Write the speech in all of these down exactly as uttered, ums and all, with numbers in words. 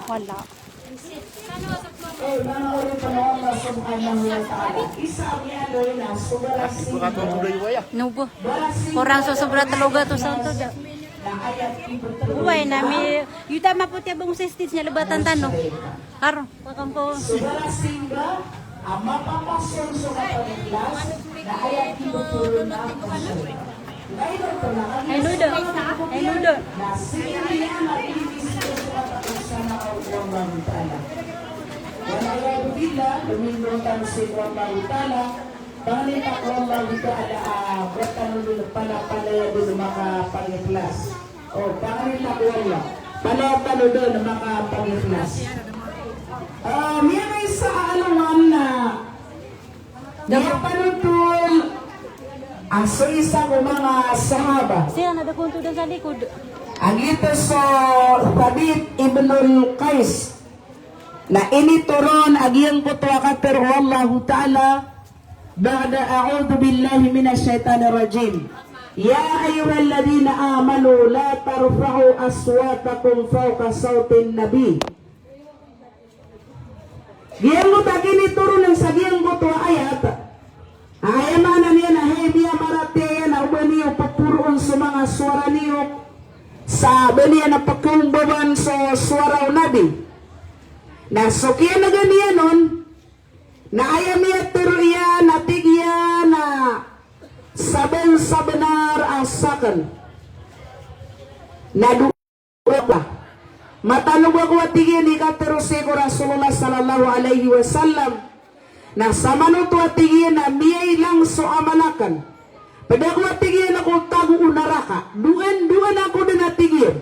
Wala. Nobo. Korang so sobra telo gatos a ontoda. Oway na mi, yuta maputi a bangsa stage niyan lebatan tano. Aro, pakam ko. Ay, nodo. Ay, nodo. Pangnin ta ko Allahu Ta'ala a ba tano dn palapalaya dn makapag-ikhlas. O, pangnin ta ko Allah, palaya tano dn makapag-ikhlas. Ah, miyakaisa a alongan na Niya panothol a so isa ko manga sahaba. Siran na da konto da sa likod. A giyoto so Thabit ibnul Qais. Na initoron a giyangkoto a katharo o Allahu Ta'ala, ba'da a'udhu billahi minash shaitanir rajim. Ya ayyuhalladhina amanu la tarfa'u aswatakum fawqa sawtin nabi. Giyangkoto a kinitoron sa giyangkoto a ayat. Aya maana niyan na hay miyamaratiyaya na o ba niyo paporoon so manga sowara niyo sa ba niyan a pkhaombawan so sowara o Nabi. Na so kiyanagan iyan on, na aya miyatharo iyan na tig iyan a saban-sabanar a sakn na do Matano bo ako a tig iyan i katharo sii ko Rasulullah sallallahu alaihi wasallam. Na samanoto a tig iyan a miyailang so amal akn. Pd ako a tig iyan a ko tago o naraka. Doan, doan ako dn a tig iyan.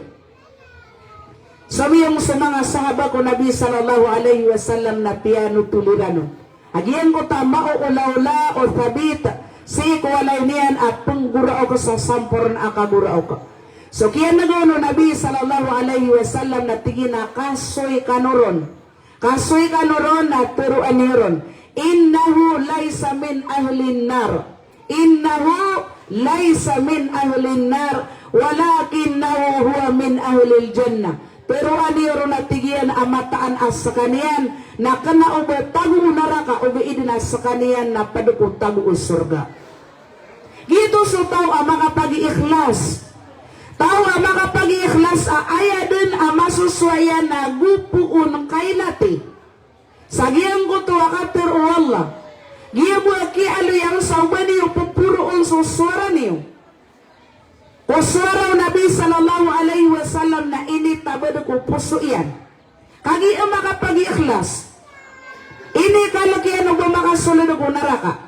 Somiyong so manga sahaba ko Nabi sallallahu alaihi wasallam na piyanothol iran on. A giyangkoto a maoolaola o Thabit sii ko walay niyan a pnggoraok sa samporna a kagoraok. So kiyanagan o Nabi sallallahu alaihi wasallam na tig iyan a kasoy kano ron. Kasoy kano ron na tharoa niyo ron. Innahu laysa min ahlin nar. Innahu laysa min ahlin nar, walakinnahu huwa min ahlil jannah. Tharoa niyo ron a tig iyan a mataan a skaniyan na kna o ba tago o naraka, ogaid na skaniyan na pd ko tago o sorga. Giyoto so taw a makapag-iikhlas. Taw a makapag-iikhlas a aya dn a masosowa iyan na go poon kailati sa giyangkoto a katharo o Allah. Giya bo a kiyaaloy angka sa o ba niyo pporoon so sowara niyo ko sowara o Nabi sallallahu alaihi wasallam na initabad ko poso iyan. Kagiya makapag-iikhlas. Inikalk iyan o ba makasold ko naraka.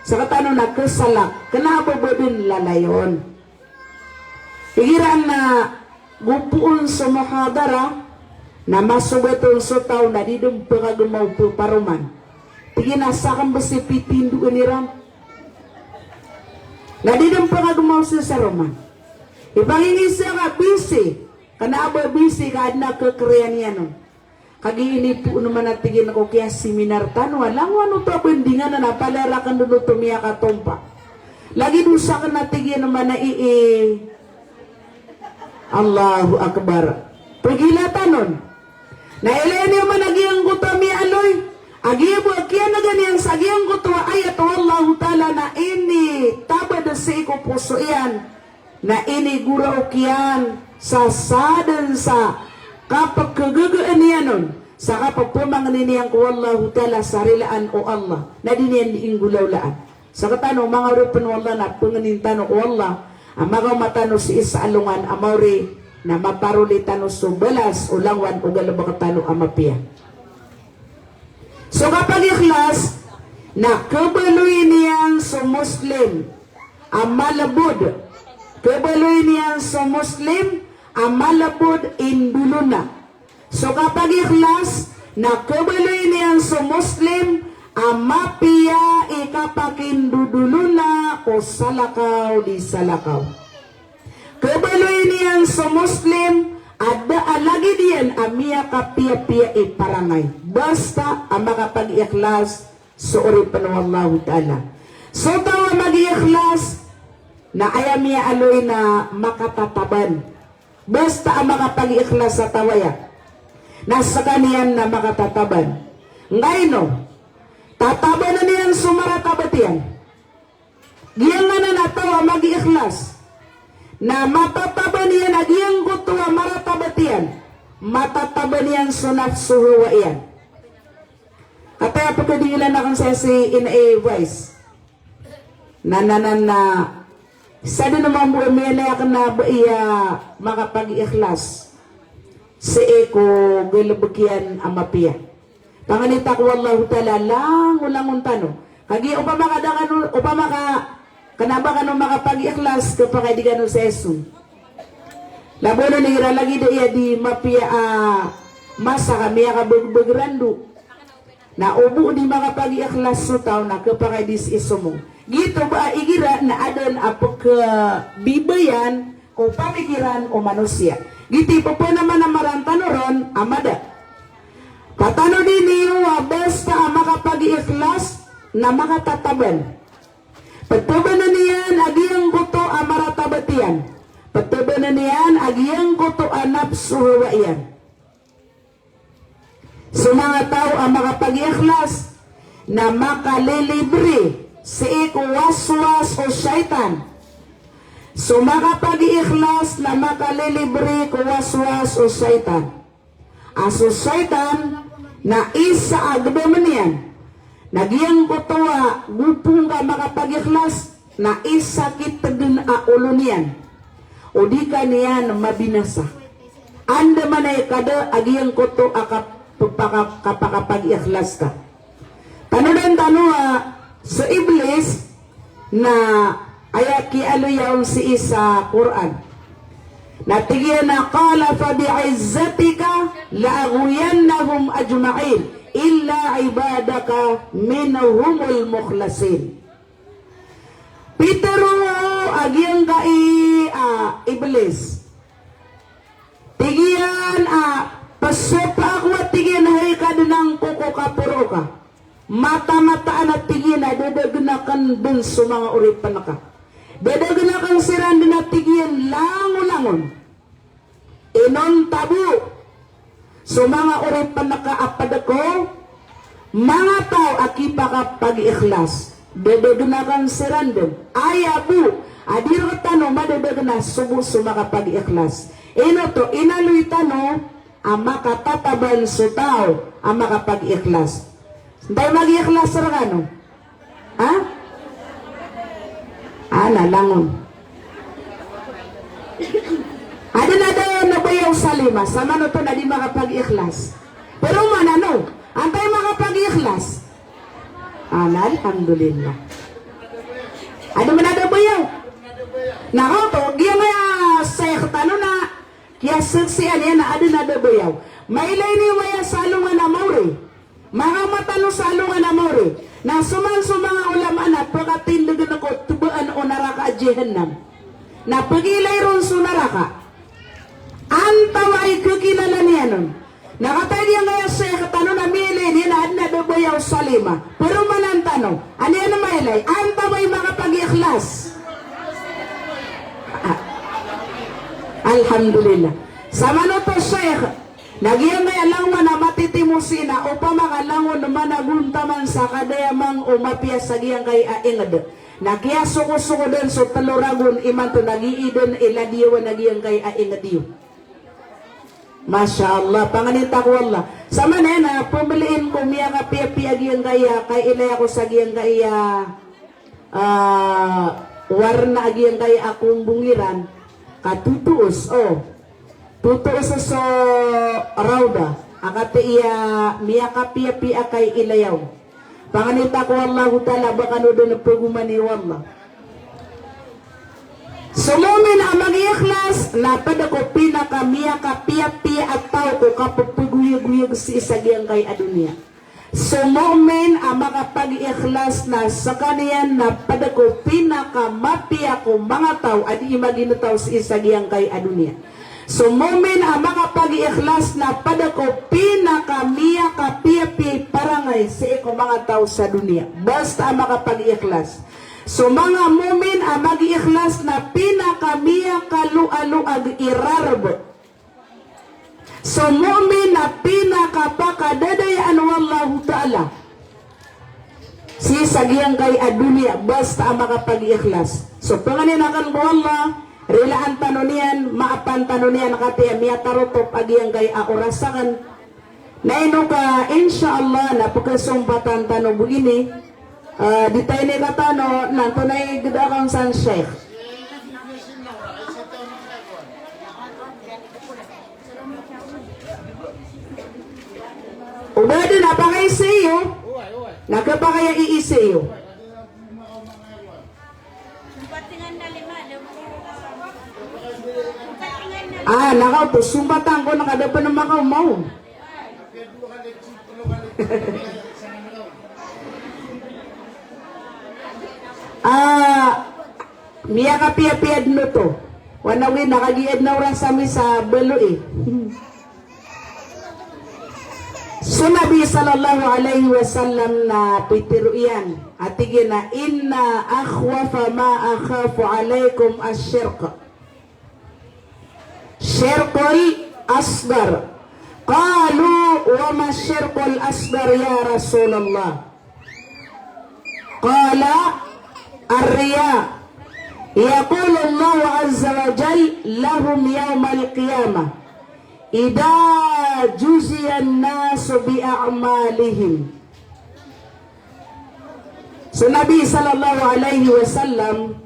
Sktano na khasalak, kna a ba ba dn lalayon. Igira na go poon so muhadara, na masobat on so taw na di dn pkagmaw pparoman. Tig iyan a sakn bs i pitindoan iran. Na di dn pkagmaw sii sa roman. Ipangingisa ka bisi, kna a ba bisi ka adn a kkriyan iyan on. Kagiya inipoon man a tig iyan ko kiyaseminar tano a langowan oto a bandingan na palaya rakn dn oto miyakatompa. Lagid o sakn a tig iyan man a ii. Allahu Akbar. Pgilatan on. Na ilaya niyo man a giyangkoto a miyaaloy. A giya bo a kiyanagan iyan sa giyangkoto a ayat o Allahu Ta'ala na initabad sii ko poso iyan. Na inigoraok iyan sa sadn sa kapkagagaan iyan on, sa kapphamangnin iyan ko Allahu Ta'ala sa rilaan o Allah, na di niyan inggolawlaan. Sktano manga oripn o Allah na pangnin tano ko Allah a makaoma tano sii sa alongan a maori na maparoli tano so balas o langowan o galbk tano a mapiya. So kapag-ikhlas na khabaloy niyan so Muslim a malbod. Khabaloy niyan so Muslim a malbod i ndolona. So kapag-ikhlas na khabaloy niyan so Muslim a mapiya i kapakindodolona ko salakaw di salakaw. Khabaloy niyan so Muslim a da a lagid iyan a miyakapiyapiya i parangay. Basta a makapag-ikhlas so oripn o Allahu Ta'ala. So taw a mag-ikhlas na aya miyaaloy na makatataban. Basta a makapag-ikhlas a taw aya. Na sekaniyan na makatataban. Ngaino? Tatabanen iyan so maratabat iyan. Giyangkanan a taw a magiikhlas na matataban iyan a giyangkoto a maratabat iyan, matataban iyan so nafso hawa iyan. Kataya pekedilan aken saya si Ina Vice. Na, na, na, na, sa den mambo a miyalay aken a ba iya makapagiikhlas sii ko galebek iyan a mapiya. Panganita ko Allahu Ta'ala, langolangon tano. Kagiya opama ka da kano, opama ka, kena ba kano makapagiikhlas, kepakay di kano sa iso. Labaw na igira lagid a iya di mapiya a masa ka miyakabegbeg rando. Na o bo di makapagiikhlas so taw na kepakay di sii somong. Giyoto ba a igira na aden a pekebibayan ko pamikiran o manosiya. Giyoto i pepenamanamaran tano ron a mada. Patanodi niyo a basta a makapagiikhlas na makatataban. Petabanen iyan a giyangkoto a maratabat iyan. Petabanen iyan a giyangkoto a nafso hawa iyan. So manga taw a makapagiikhlas na makalilibre sii ko waswas o shaytan. So makapagiikhlas na makalilibre ko waswas o shaytan. A so shaytan na isa a gedamen iyan. Na giyangkoto a gopong ka makapagiikhlas na isa kitegen a olo niyan. O di ka niyan mabinasa. Andamanaya i kada a giyangkoto a kapaka-, kapakapagiikhlas ka. Tanodan tano a so Iblis na aya kiyaaloya on sii sa Qur'an. Na tig iyan a, "Qala fa bi'izzatika la aghwiyannahum ajma'in illa ibadaka minhumul mukhlasin." Pitero a giyangkai a Iblis. Tig iyan a, "Pesopa ako," a tig iyan, "hay Kadnan ko, ko kaporo ka. Mataan-mataan," a tig iyan, "a dadagen aken den so manga oripen ka. Dadagen aken siran den," a tig iyan, "langolangon." Inonta bo so manga oripen ka a ped ko manga taw a kipakapagiikhlas. Dadagen aken siran den. Aya bo a di rektano madadagen a so bo so makapagiikhlas. Ino oto inaloy tano a makatataban so taw a makapagiikhlas? Antai magiikhlas rekano? Ha? Ana, langon. Aden a da nabayaw sa lima, samanoto na di makapagiikhlas. Pero manano, antai makapagiikhlas? Ana, alhamdulillah. Aden a da bayaw. Na oto, giyangkaya Sheikh tano na kiyasaksian iyan a aden a da bayaw. Mailay niyo maya sa alongan a maori. Manga matano sa alongan a maori. Na so man so manga ulama na pekatindegen ko tebaan o naraka a jahannam. Na pegilay ron so naraka. Antawaa i kekilala niyan on? Na kataya giyangkaya Sheikh tano na miilay niyan a aden a da bayaw sa lima. Pero manan tano, an iyan mailay, antawaa i makapagiikhlas? Ah. Alhamdulillah. Samanoto Sheikh, na giyangkaya langon a matitimo sii na opama ka langon managontaman sa kadayamang o mapiya sa giyangkaya inged. Na kiyasokosoko den so telo ragon imanto na giiden i ladiyawan a giyangkaya inged iyo. Masha Allah, panganita ko Allah. Samanaya na pembeliin ko miyakapiyapiya giyangkaya, kay ilaya ko sa giyangkaya, ah, warna a giyangkaya a kombong iran. Ka totoos, o. Totoos so Rawda. A kati iya miyakapiyapiya kay ilayaw. Panganita ko Allahu Ta'ala, ba kano den pegomani o Allah. So mu'min a magiikhlas na ped ko pinakamiyakapiyapiya a taw ko kapepegoyagoyag sii sa giyangkai a doniya. So mu'min a makapagiikhlas na sekaniyan na ped ko pinakamapiya ko manga taw a dii maginetaw sii sa giyangkai a doniya. So mu'min a makapagiikhlas na ped ko pinakamiyakapiyapiya i parangay sii ko manga taw sa doniya. Basta a makapagiikhlas. So manga mu'min a magiikhlas na pinakamiyakaloaloag i rareb. So mu'min na pin- dadayaan o Allahu Ta'ala sii sa giyangkai a doniya, basta a makapagiikhlas. So, pangnin akn ko Allah, rilaan tano niyan, maapan tano niyan, katii a miyatarotop a giyangkai a oras akn. Na ino ka, insha Allah, na pkhasompatan tano bo ini, ah, di tano ini katano, na antonaa i gda akn san Sheikh. O ba adn a pakaiza iyo, na khapakay a iiza iyo. Ah, na kaoto, sompatan ko na ka da pn makaoma on. Ah, miyakapiyapiya dn oto. Wana wi, na kagiya dn a oras ami sa balo i. So Nabi sallallahu alaihi wasallam na pitharo iyan a tig iyan a, "Inna akhwafa ma akhafu alaikum ash-shirk." Shirkul asghar. Qalu, "Wa ma shirkul asghar ya Rasulullah?" Qala, "Ar-riya." Yaqulu Allahu azza wa jal lahum yawmal qiyamah, "Idha juziyan nasu bi a'malihim." So Nabi sallallahu alaihi wasallam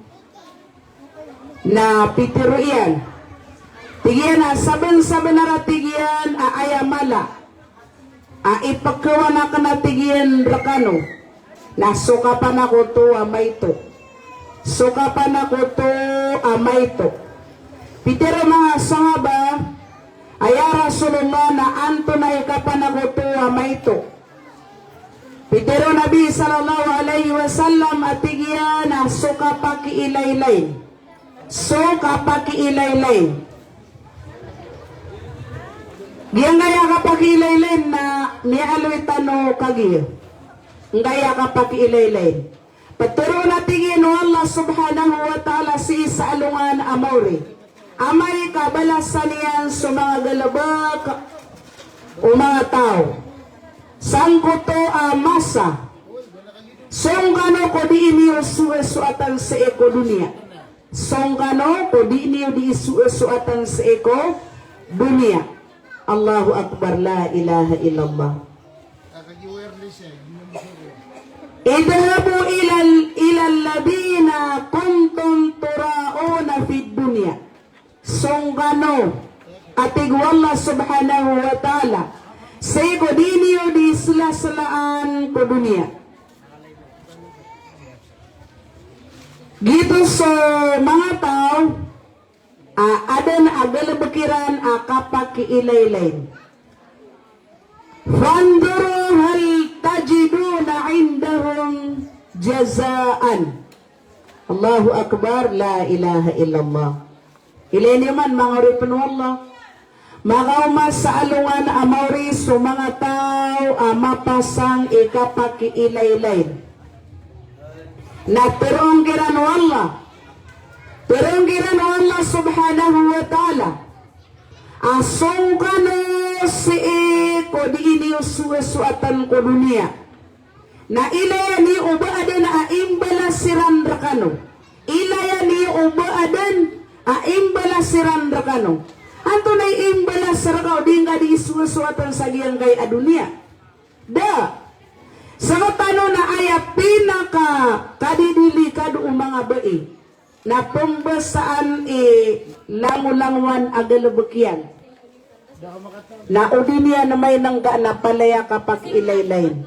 na pitharo iyan, tig iyan a sabnsabnar a tig iyan a aya mala a ipkhawan akn a tig iyan rkano na so kapanakoto a maito. So kapanakoto a maito. Pitharo o manga sahaba a, "Ya Rasulullah, na antonaa i kapanakoto a maito?" Pitharo o Nabi sallallahu alaihi wasallam a tig iyan a so kapakiilaylayn. So kapakiilaylayn. Giyangkaya kapakiilaylayn na miyaaloy tano kagiya. Giyangkaya kapakiilaylayn. Ptharoon a tig iyan o Allah subhanahu wa ta'ala sii sa alongan a maori. Amay ka balasan iyan so manga galbk o manga taw. Sangkoto a masa. Song kano ko dii niyo soasoatan sii ko doniya. Song kano ko dii niyo dii soasoatan sii ko doniya. Allahu Akbar, la ilaha illallah. Idhabu ilal, ilal ladhina kuntum tura'una fid dunya. Song kano, a tig o Allah subhanahu wa ta'ala, sii ko dii niyo dii slaslaan ko doniya. Giyoto so manga taw a adn a galbk iran a kapakiilaylayn. Fanzuru hal tajiduna indahum jazaan. Allahu Akbar, la ilaha illallah. Ilay niyo man, manga oripn o Allah. Makaoma sa alongan a maori so manga taw a mapasang i kapakiilaylayn. Na tharoon kiran o Allah. Tharoon kiran o Allah subhanahu wa ta'ala. A song kano sii ko dii niyo soasoatan ko doniya. Na ilaya niyo o ba adn a imbalas iran rkano. Ilaya niyo o ba adn a imbalas iran rkano. Antonaa i imbalas rka o dii ngka dii soasoatan sa giyangkai a doniya? Da. Sktano na aya pinakakadidilikado o manga bai na pmbasaan i langolangowan a galbk iyan. Na o di niyan mainngka na palaya kapakiilaylayn.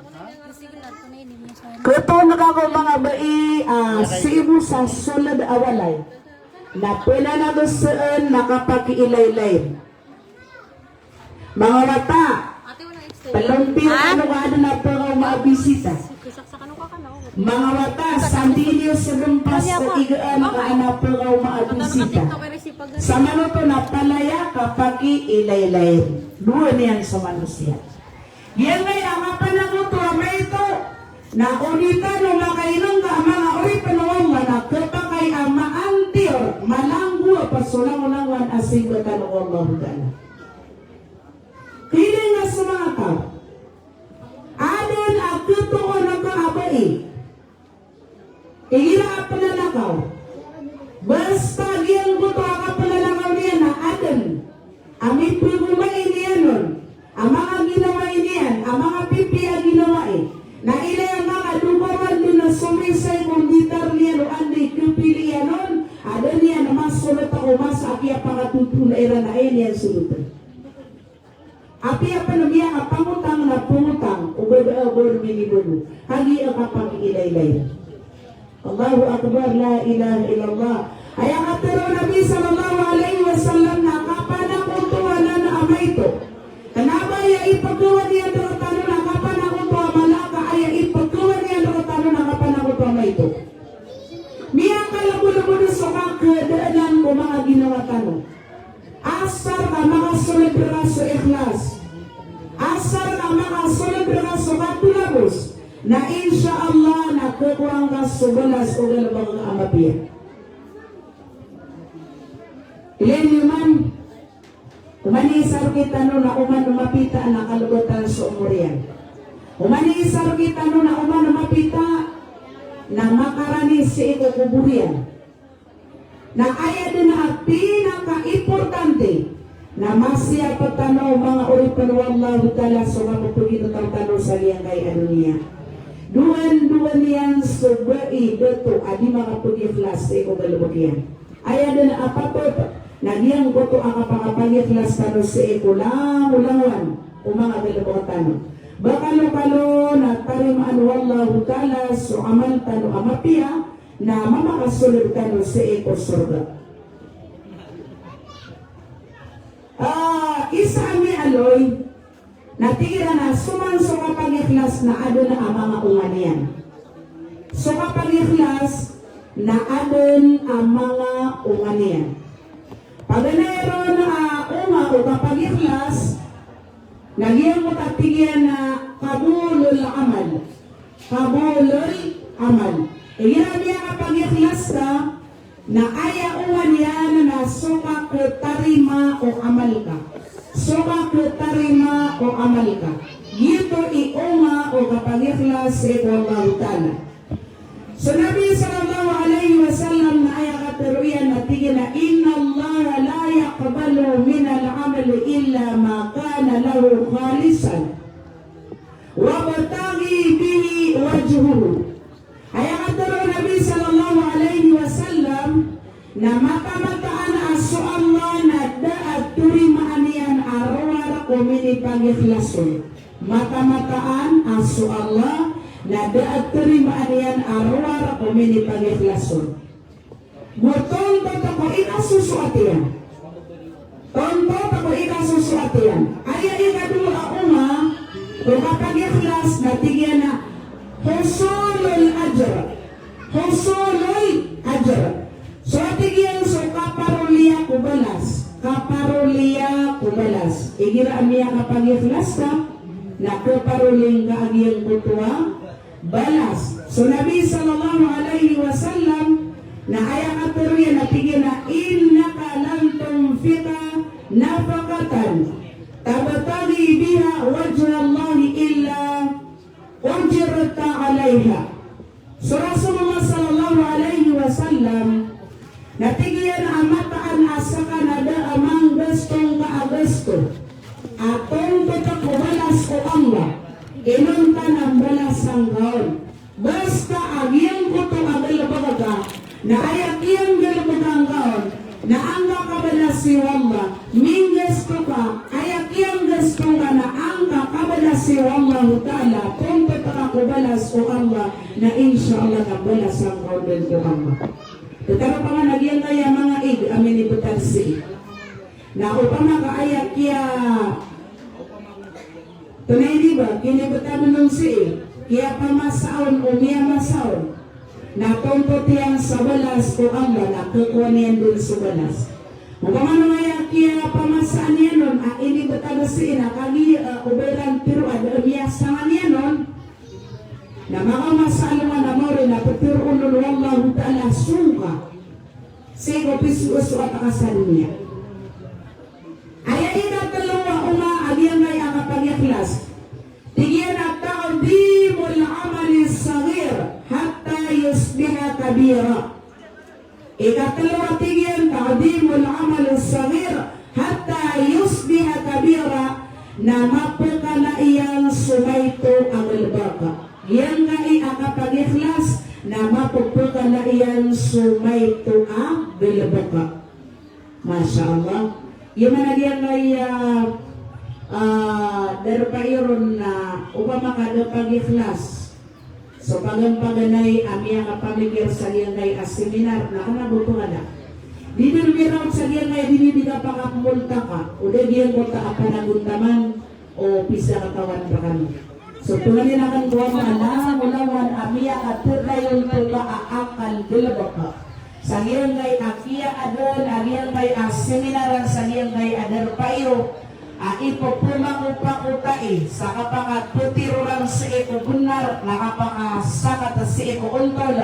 Khatoon ka ko manga bai a sii bo sa sold a walay na pnanagsaan na kapakiilaylayn. Manga wata, plompir kano ka adn a pkaoma a bisita. Manga wata, sandii niyo so dmpas ko igaan ka adn a pkaoma a bisita. Samanoto na palaya kapakiilaylayn. Dowa niyan so manosiya. Giyangkaya a kapanakoto a maito, na o di tano makainngka a manga oripn o Allah na khapakay a maantiyor, malanggowa pa so langolangowan a simba tano ko Allahu Ta'ala. Kiling a so manga taw. Apiya pn miyakapangotang na pangotang o ba da a ba on minibaloy. Kagiya kapakailaylay. Allahu Akbar, la ilaha illallah. Aya katharo o Nabi sallallahu alaihi wasallam na kapanakoto anan a maito. Kna ba aya ipkhawan iyan rktano na kapanakoto a Malaka, aya ipkhawan iyan rktano na kapanakoto a maito. Miyakalbodbod so kakhadaanan ko manga ginawa tano. Asar ka makasold rka so ikhlas. Asar ka makasold rka so katolabos. Na insha Allah na khakowa ngka so balas o galbk a mapiya. Ilay niyo man, oman i isa rktano na oman o mapita na kalbatan so omor iyan. Oman i isa rktano na oman o mapita na makarani sii ko kobor iyan. Na aya dn a pinakaimportante na masiyap tano manga oripn o Allahu Ta'ala so kapphagitaw tano sa giyangkai a doniya. Dowan-dowan iyan so bai dato a di makapagiklas sii ko galbk iyan. Aya dn a patot na giyangkoto a kapakapagiklas tano sii ko langolangowan o manga galbk tano. Ba kalokalo na tarimaan o Allahu Ta'ala so amal tano a mapiya, na mamakasold tano sii ko sorga. Ah, isa a miyaaloy na tig iran a so man so kapagiklas na adn a manga onga niyan. So kapagiklas na adn a manga onga niyan. Paganay ron a onga o kapagiklas, na giyangkoto a tig iyan a qabulul amal. Qabulul amal. Igira miyakapagiklas ka, na aya onga niyan na so kakhatarima o amal ka. So kakhatarima o amal ka. Giyoto i onga o kapagiklas sii ko Allahu Ta'ala. So Nabi sallallahu alaihi wasallam na aya katharo iyan na tig iyan a, "Innallaha la yaqbalu minal amali illa ma kana lahu khalisan wabtagha bihi wajhuhu." Aya katharo o Nabi sallallahu alaihi wasallam, na matamataan a so Allah na da a torimaan iyan a rowar ko minipagiklas on. Matamataan a so Allah na da a torimaan iyan a rowar ko minipagiklas on. Go tontot ko ikasosoat iyan. Tontot ko ikasosoat iyan. Aya ikadowa a onga o kapagiklas na tig iyan a husulul ajr. Husulul ajr. So tig iyan so kaparoliya ko balas. Kaparoliya ko balas. Igira a miyakapagiklas ka, na khaparoli ngka a giyangkoto a balas. So Nabi sallallahu alaihi wasallam na aya katharo iyan na tig iyan a, "Innaka lan tunfiqa nafaqatan tabtaghi biha wajhallahi illa ujirta alaiha." So Rasulullah sallallahu alaihi wasallam na tig iyan a mataan a ska na da a manggasto ngka a gasto a tontot ko balas o Allah, inonta na mbalasan ka on. Basta a giyangkoto a galbk ka, na aya kiyanggalbka ngka on na angka kabalasi o Allah, minggasto ka, aya kiyanggasto ngka na angka kabalasi o Allahu Ta'ala, tontot ka ko balas o Allah, na insha Allah na mbalasan ka on dn o Allah. Tataropa nga na giyangkaya manga ig a minibtad sii. Na opama ka aya kiya, tonay di ba, kinibtad on sii, kiyapamasa on o miyamasa on. Na tontot iyan sa balas o Allah na khakowa niyan dn so balas. Opama na aya kiyapamasaan iyan on a inibtad sii na kagiya, eh, o ba iran tharoa a da a miyasangan iyan on. Na makamasa alongan a maori na ptharoon on o Allahu Ta'ala songka sii ko pisosoat ka sa doniya. Aya ikatlo a onga a giyangkai a kapagiklas, tig iyan a taqdimul amali saghir hatta yusbiha kabira. Ikatlo a tig iyan, taqdimul amali saghir hatta yusbiha kabira, na mapkala iyan so maito a galbk. Giyangkai a kapagiklas na mapkala iyan so maito a galbk. Masha Allah. Iya man a giyangkai a, ah, Darpa iyo ron na opama ka da pagikhlas so paganay a miyakapamikir sa giyangkai a seminar na kna bo pn ka da. Di dn miraot sa giyangkai a di niyo di kapakapmoltaka o da giyangkoto a panagontaman o pisakatawan rkano. So pangnin akn ko Allah na langolangon a miyakatatayon pn ka a akal galbk sa giyangkai a kiyaadn a giyangkai a seminar sa giyangkai a darpa iyo a ipphamakopakotai sa kapakatotiro ran sii ko bnar na kapakasakat sii ko ontol.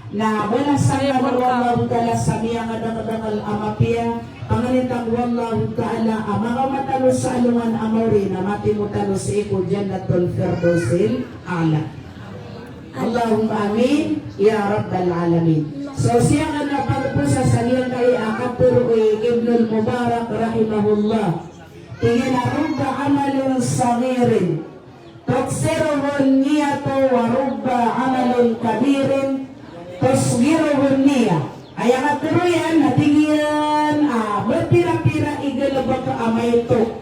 Na balasan kano o Allahu Ta'ala sa miyakadakdakl a mapiya. Pangnin ta ko Allahu Ta'ala a makaoma tano sa alongan a maori na matimo tano sii ko Jannatul Firdausil A'la. Allahumma amin ya rabbal alamin. So siyakan a pagposa sa giyangkai a katharo i Ibnul Mubarak rahimahullah. Tig iyan a rubba amalin saghirin tuksiruhun niyatu wa rubba amalin kabirin tusghiruhun niyah. Aya katharo iyan na tig iyan a ba pirapira i galbk a maito.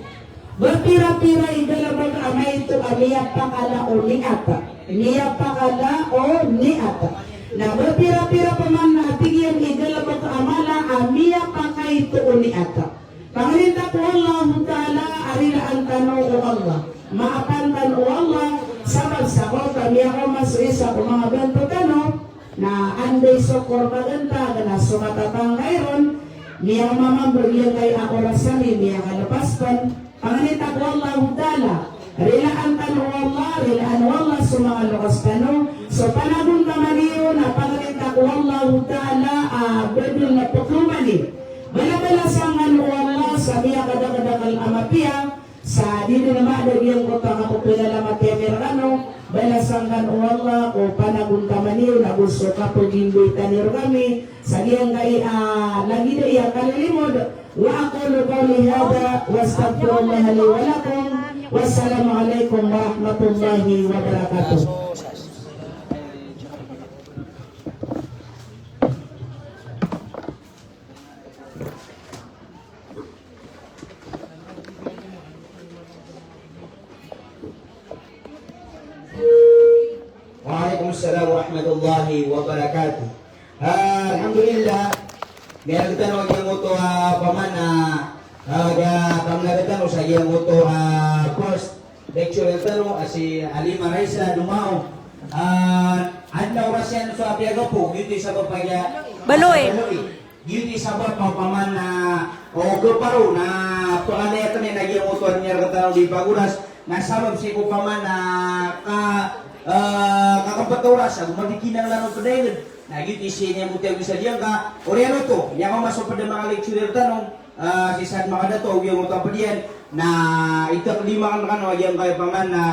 Ba pirapira i galbk a maito a miyapakala o niyat. Miyapakala o niyat. Na ba pirapira pman na tig iyan i galbk a mala a miyapakaito o niyat. Pangnin ta ko Allahu Ta'ala a rilaan tano o Allah. Maapan tano o Allah, sabap sa ko ka miyakaoma so isa ko manga banto tano, na anda i so korbagan ta, kna so matatangkay ron, miyakaoma mambo giyangkai a oras ami, miyakalpas pn. Pangnin ta ko Allahu Ta'ala, rilaan tano o Allah, rilaan o Allah so manga loks tano, so panagontaman iyo na pangnin ta ko Allahu Ta'ala a ba dn na pkhaoma niyo. Balabalasan kano o Allah sa miyakadakdakl a mapiya, sa di dn mada giyangkoto a kapphalamat ami rkano, balasan kano o Allah ko panagontaman iyo, nago so kapagimbitan iyo rkami sa giyangkai a lagid aya kalilimod. Wa aqulu qawli hadha wa astaghfirullaha li wa lakum. Wassalamu alaikum warahmatullahi wabarakatuh. Wa alaikum salam warahmatullahi wabarakatuh. Ah, alhamdulillah. Miyargtano giyangkoto a paman a, ah, ga pamnargtano sa giyangkoto a first lecturer tano a si Halima Raisa Dumao. Ah, adn a oras iyan so apiya gapo, giyoto i sabap a giya Baloy. Baloy. Giyoto i sabap a paman a, o, geparo na pangalayaten iyan a giyangkoto a miyargtano di pagoras, na sabap sii ko paman a ka, eh, kakapet a oras ago madikinang lano pdaiged. Na giyoto i sii niyan bo tiyago sa giyangka, oriyan oto, miyakaoma so ped a manga lecturer tano, ah, si Saad Makadato, ago giyangkoto a ped iyan, na itakdim aken rekano a giyangkaya paman a,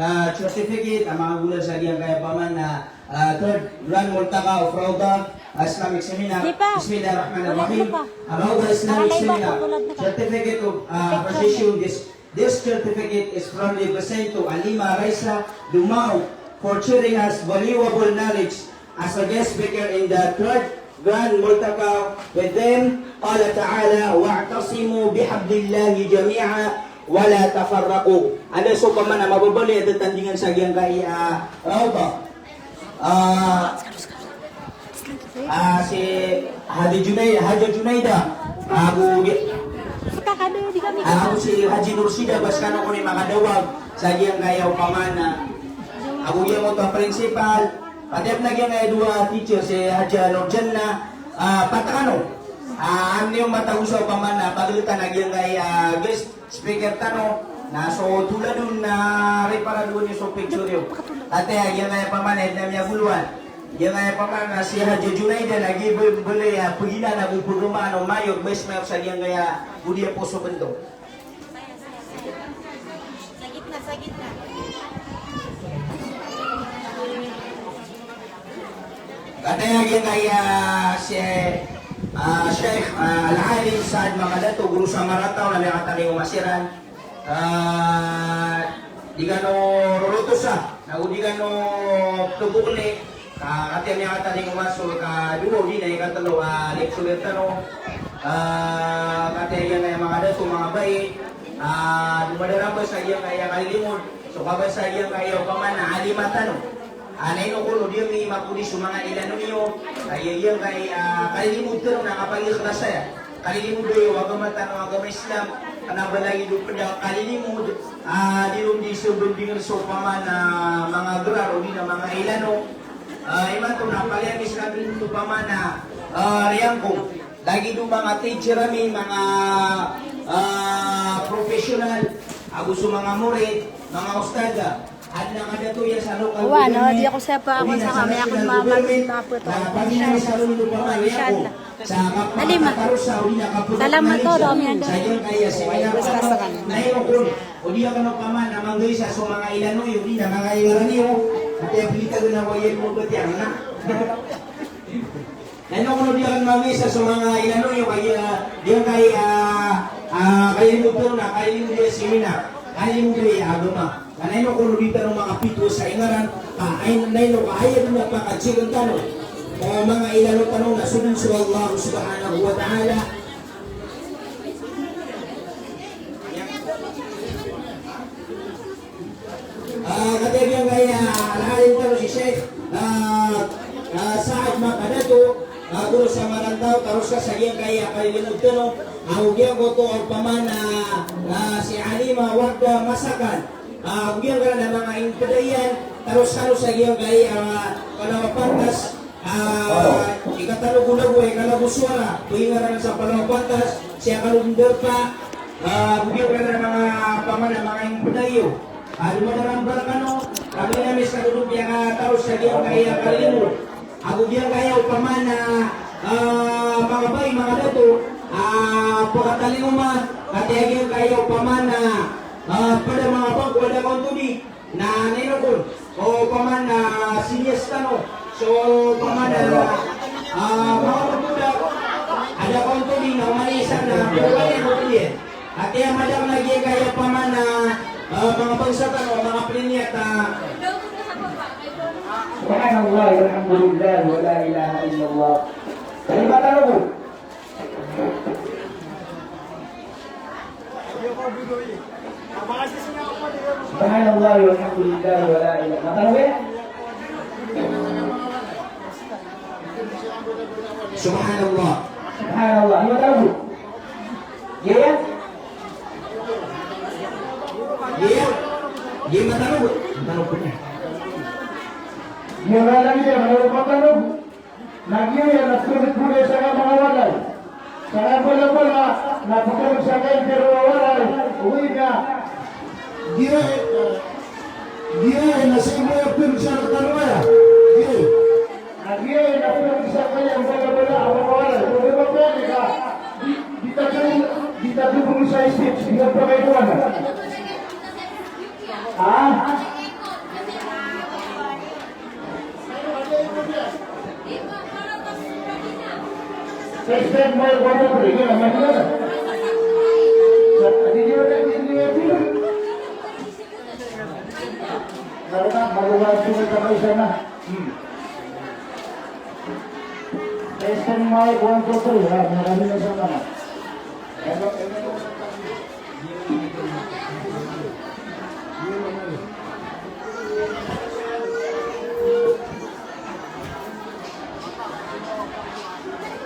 ah, certificate, a manga golan sa giyangkaya paman a, ah, third Grand Multaqa of Rawdah Islamic Seminar. Di pa. Bismillahirrahmanirrahim. Di pa. Rawdah Islamic Seminar. Certificate of, ah, appreciation. This, this certificate is proudly presented to Halima Raisa Dumao for sharing us valuable knowledge as a guest speaker in the third Grand Multaqa with them. Qala ta'ala, "Wa'tasimu bihablillahi jami'an wa la tafarraqu." Anda so paman a mababaloy a tatandingan sa giyangkai a, ah, Rawdah. Ah, ah, si Haji Junai-, Haji Junaida. Ago di-, ah, ago si Haji Nursida, ba sekano kon i makadawag sa giyangkaya paman a, ago giyangkoto a principal. Pati aden a giyangkaya dowa teacher, si Haja Nurjanna, ah, pat kano. Ah, anda iyo matago sa paman a pageltan a giyangkaya, ah, guest speaker tano, na so toladon na riparado niyo so picture iyo. Ati a giyangkaya paman a eden a miyagoloan. Giyangkaya paman a si Haja Junaida na gi be-, bele a pegina na go pegemaan o mayor, bes mayor sa giyangkaya odi a poso bento. Sa gitna, sa gitna. Kataya giyangkaya si, ah, Sheikh, ah, Al-Alim Saad Makadato, Guru Samarataw, na miyakatanding o masiran. Ah, di kano rorotosa, na go di kano tobokni, ah, kataya miyakatanding o maso, ikadowa, odi na ikatelo, ah, lecturer tano. Ah, kataya giyangkaya manga dato, manga bai. Ah, domadaramba sa giyangkaya kalilimod, so kabasa giyangkaya opama na alima tano. Ah, na ino kon o di ami mapodi so manga Ilano iyo, ah, giyangkaya, ah, kalilimod tano na kapag-ikhlas aya. Kalilimod iyo agama tano, agama Islam, kna ba lagid o pd a kalilimod, ah, di ron di sabandingan so opama na manga grar, o di na manga Ilano. Ah, imanto na palaya mi ska dn opama na, ah, riyangko. Lagid o manga teacher ami, manga, ah, professional, ago so manga morid, manga ustadha, adn a kadato iyan sa local government, o di na sa national government, na pagina mi sa local government, sa kapakatarosa, o di na kapotol na lisan sa giyangkaya seminar tano, na ino kon o di akn opama na manggaisa so manga Ilano iyo, o di na manga Ilano iyo, ati a pilita gana wa iyan mo batiya na. Na ino kon o di akn manggaisa so manga Ilano iyo, kaya, ah, giyangkaya, ah, kalilimod tano na kalilimod iyo seminar, kalilimod iyo agama. Ka na ino kon o di tano makapito sa ingaran, ka ino, na ino ka aya dn a pakajign tano o manga Ilano tano na so dn so Allah subhanahu wa ta'ala. Ah, katii giyangkaya, ah, al-alim tano si Sheikh, ah, ah, Saad Makadato, ah, guro sa Marantaw, taroska sa giyangkaya kalilimod tano, ah, ago giyangkoto opama na, ah, si Alima Warda Masakan, ah, ago giyangkanan a manga ingpd iyan, taroska sa giyangkaya, ah, kna o pantas, ah, ikatalo go lagoy, ikatalo go sowara, ingaran sa pala o pantas, sii kalo dn darpa, ah, ago giyangkanan a manga opama na manga ingpd iyo. Ah, domadaramba rkano, kami na miska dodon piyakataros sa giyangkaya kalilimod. Ago giyangkaya opama na, ah, manga bai, manga dato, ah, pakatalingoma, katii giyangkaya opama na, ah, pd a manga bangko a da kaontodi, na ino kon, opama na seniors tano, so opama na, ah, manga mangkoda a da kaontodi na oman i isa na pd a manga bangko a da kaontodi. Ati a madakl a giyangkaya opama na, ah, manga bangsa tano, manga pliniyat a. Subhanallah, walhamdulillah, wa la ilaha illallah. Kalimat tano bo. Subhanallah, walhamdulillah, wa la ilaha. Matano bo? Subhanallah. Subhanallah. Matano bo. Iya, iya. Iya, iya, matano bo. Matano bo. Iya, matano bo. Na giya na pd ko sa manga walay. Sa manga walay, na pd sa manga walay. Oway na. Giya, giya na sa manga pd sa manga walay. Giya. Na giya na pd sa manga walay, manga walay. Oway na. Di, di tatu, di tatu pd sa isip, di tatu pd sa isip. Ah? Testing, mic, one, two, three. Iya, mic, iya. Sa, di, di, di, di, di. Karena baru masuk ke sana. Hmm. Testing, mic, one, two, three. Ya, mic, mic, mic.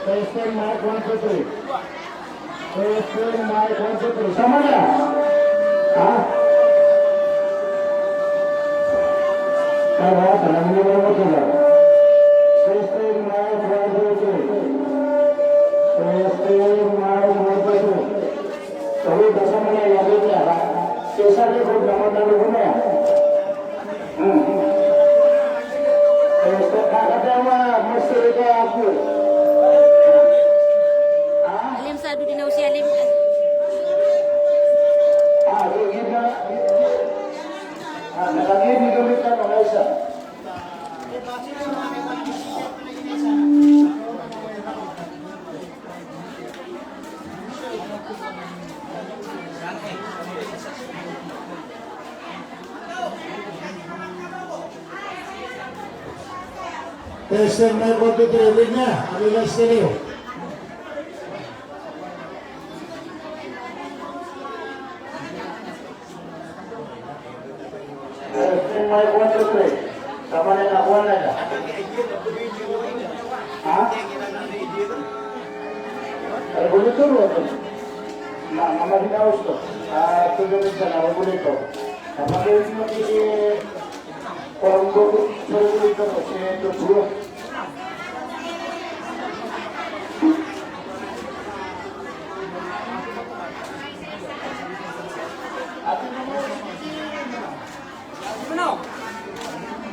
Testing, mic, one, two, three. Testing, mic, one, two, three. Sama na? Ha? Tama, tama, tama, tama. Testing, mic, one, two, three. Testing, mic, one, two, three. Sabi, basta mo na yan, yun na, ha? Kesa di ko na matalo ko na yan. Hmm. Kesa kakatawa, mesti ka ako. Ha? Alim sa, dudi na usi alim. Ah, di, di na. Ah, nakagini kami ka, mga isa. Testing, mic, one, two, three, ready na? Kami na stereo. One, two, three. Kapan na kuwan na? Ha? Regulator, ano? Na, mama hinaus to. Ah, to the next na regulator. Kapan na yung mga kiki-, parang regulator, kasi ito, bro.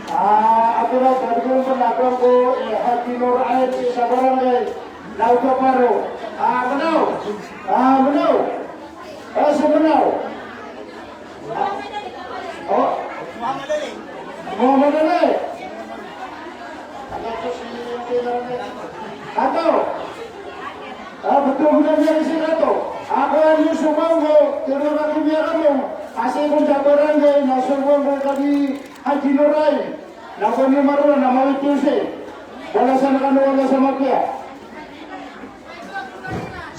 Ah, ato na, sabi ko yung panakang ko, eh, Haji Nur Aid, sa barangay Lautaparo. Ah, manaw. Ah, manaw. Ah, sa manaw. Ah, oh. Muhammad Ali. Ato. Ah, betul, benar, benar, isi kato. Ako ang iyo sumango, tiro na kumiya kamo. Kasi kung sa barangay, na sumango kami, Haji Nuray. Na kung iyo marula, na mawit iyo si. Wala sa nakano, wala sa makiya.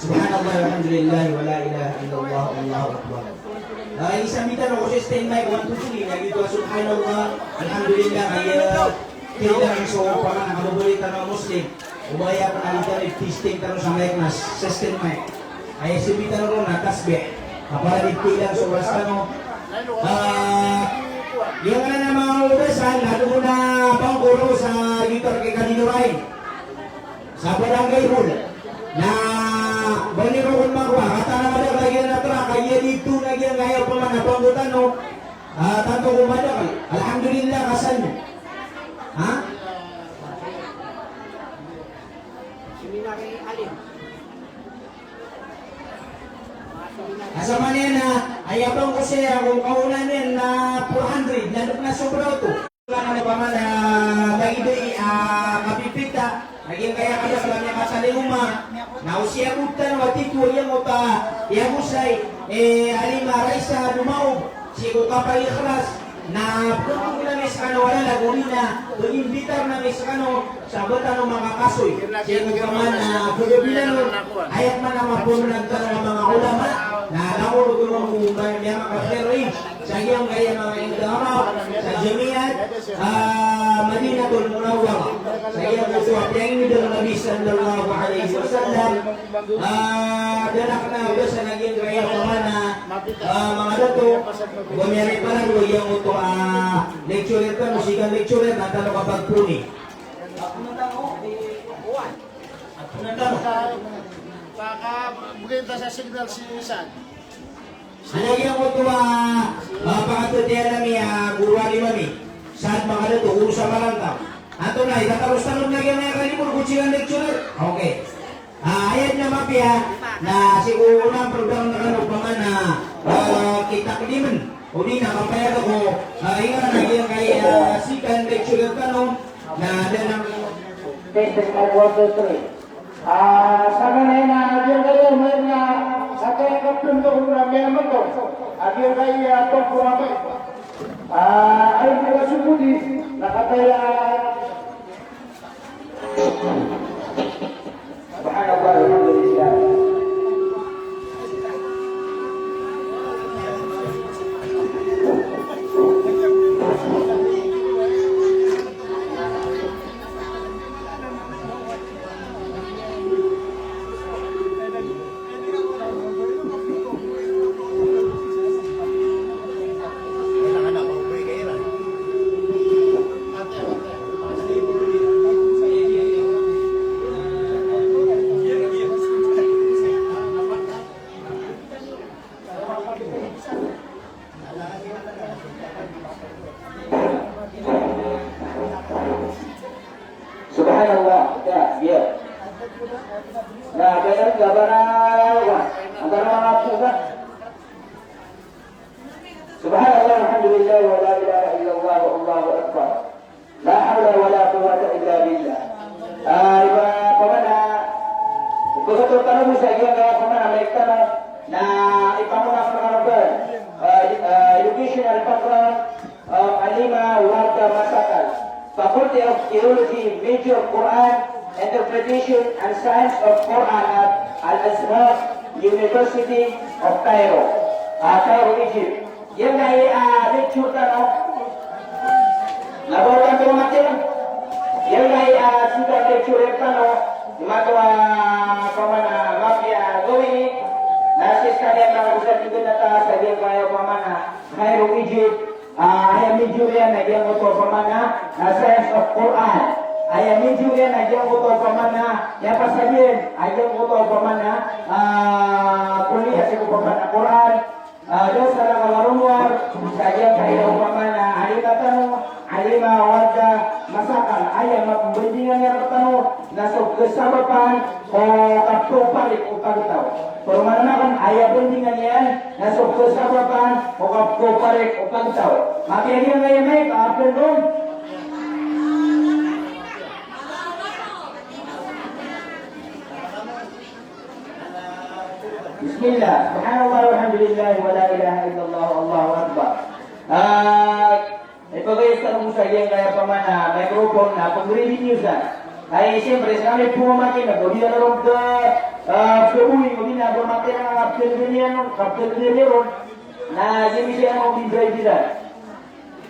Subhanallah, walhamdulillah, wala ilaha illallah, Allahu Akbar. Ah, isa mita no, kasi stand by, one, two, three, na gito, subhanallah, alhamdulillah, kaya, kailangan so, paman, ang kababalitan ng Muslim. Ubaya ko na dito, testing tano sa mic na, system mic. Ay, simbita na ron na tasbih. Kapara di pilang so oras tano. Ah, yung na mga ubasan, lalo mo na pangkuro sa gitar kay Kadinuray. Sa barangay hall. Na, bali ro kon magwa, kata na madakal, kaya na tra, kaya dito na giyang kaya pa man, na pangkutan, no? Ah, tanto ko madakal. Alhamdulillah, kasan. Ha? Seminary alin? Asa man iyan na, aya bang ko siya, kung kaunan iyan na four hundred, landok na sobra oto. Wala na ba man, ah, bagay di, ah, kapipita, lagi kaya kaya sa kanya kasalinguma, na usiya butan, wati ko iya mo pa, iya mo say, eh, alima, raisa, dumaog, sii ko kapag-ikhlas, na pagkakuna mi skano, wala na gawin na, pag-imbitar na mi skano, Sabat ano makakasoy, sii ko kaman, ah, kagabilan o, ayat man a mapoon tano a manga ulama, na langon o tulong ko ba niya makakiri, sa giyangkaya manga indaaraw, sa Jamiat, ah, Madinatul Munawwarah. Sa giyangkoto a piyangni o Nabi sallallahu alaihi wasallam, ah, danak na oba sa giyangkaya kaman, ah, manga dato, ba niya riparan o giyangkoto, ah, lecturer tano, sii ka lecturer, na tano kapagpuni. Baka bigay ta sa signal si San. Ano giyangkoto a, ah, pangatotiyaan ami, ah, guro a lima mi. San makadato, guro sa Malantaw. Antonaa i tataros tano na giyangkaya kalimo, ko siran lecturer. Okay. Ah, ayat na mapiya, na sii ko onaan program na kano paman na, ah, kitakdimen. Odi na kapayag ako, ah, ingaran a giyangkaya, ah, sikan lecturer tano, na da na. Testing, mic one, two, three. Ah, samanaya na giyangkaya, mic na, sa kaya kapten ko na miyamanto. A giyangkaya, ah, tong kumapay. Ah, ay, di ba sumudi, na kataya, Subhanallah, walhamdulillah. Subhanallah, ya, ya. Na, kaya nga ba na, wa, antara mga pusa. Subhanallah, walhamdulillah, wa la ilaha illallah, wallahu akbar. La hawla wa la quwwata illa billah. Ah, iba, paman a, ikasoto tano bo sa giyangkaya paman a mic tano, na ipamona ko rkano, ah, ah, educational background, ah, Alima Warda Masakal, Faculty of Theology, major Quran, Interpretation and Science of Quran at Al-Azhar University of Cairo, ah, Cairo, Egypt. Giyangkaya, ah, lecture tano. Cairo, Egypt, ah, aya major iyan na giyangkoto opama na, ah, Science of Quran. Aya major iyan na giyangkoto opama na, aya pasad iyan, ah, giyangkoto opama na, ah, kulliyah sii ko opama na Quran. Ah, da sa lakaw a rowar, sa giyangkaya opama na Alima tano, Alima Warda Masakal, aya mapmbandingan iyan rktano na so kasabapan ko kapkaparik o pagtaw. Poromanan akn, aya bandingan iyan na so kasabapan ko kapkaparik o pagtaw. Mapiya giyangkaya mic, a pn ron. Bismillah, subhanallah, walhamdulillah, wala ilaha illallah, wallahu akbar. Ah, ipagayos tano sa giyangkaya opama na microphone na pag-ready niyo sa. Ay, siyempre, sa kami po mamakin na, pwede na ron ka, ah, kabuhi, pwede na ron mamakin na kaptenggan iyan, kaptenggan iyan ron. Na, gini siya ang mag-enjoy nila.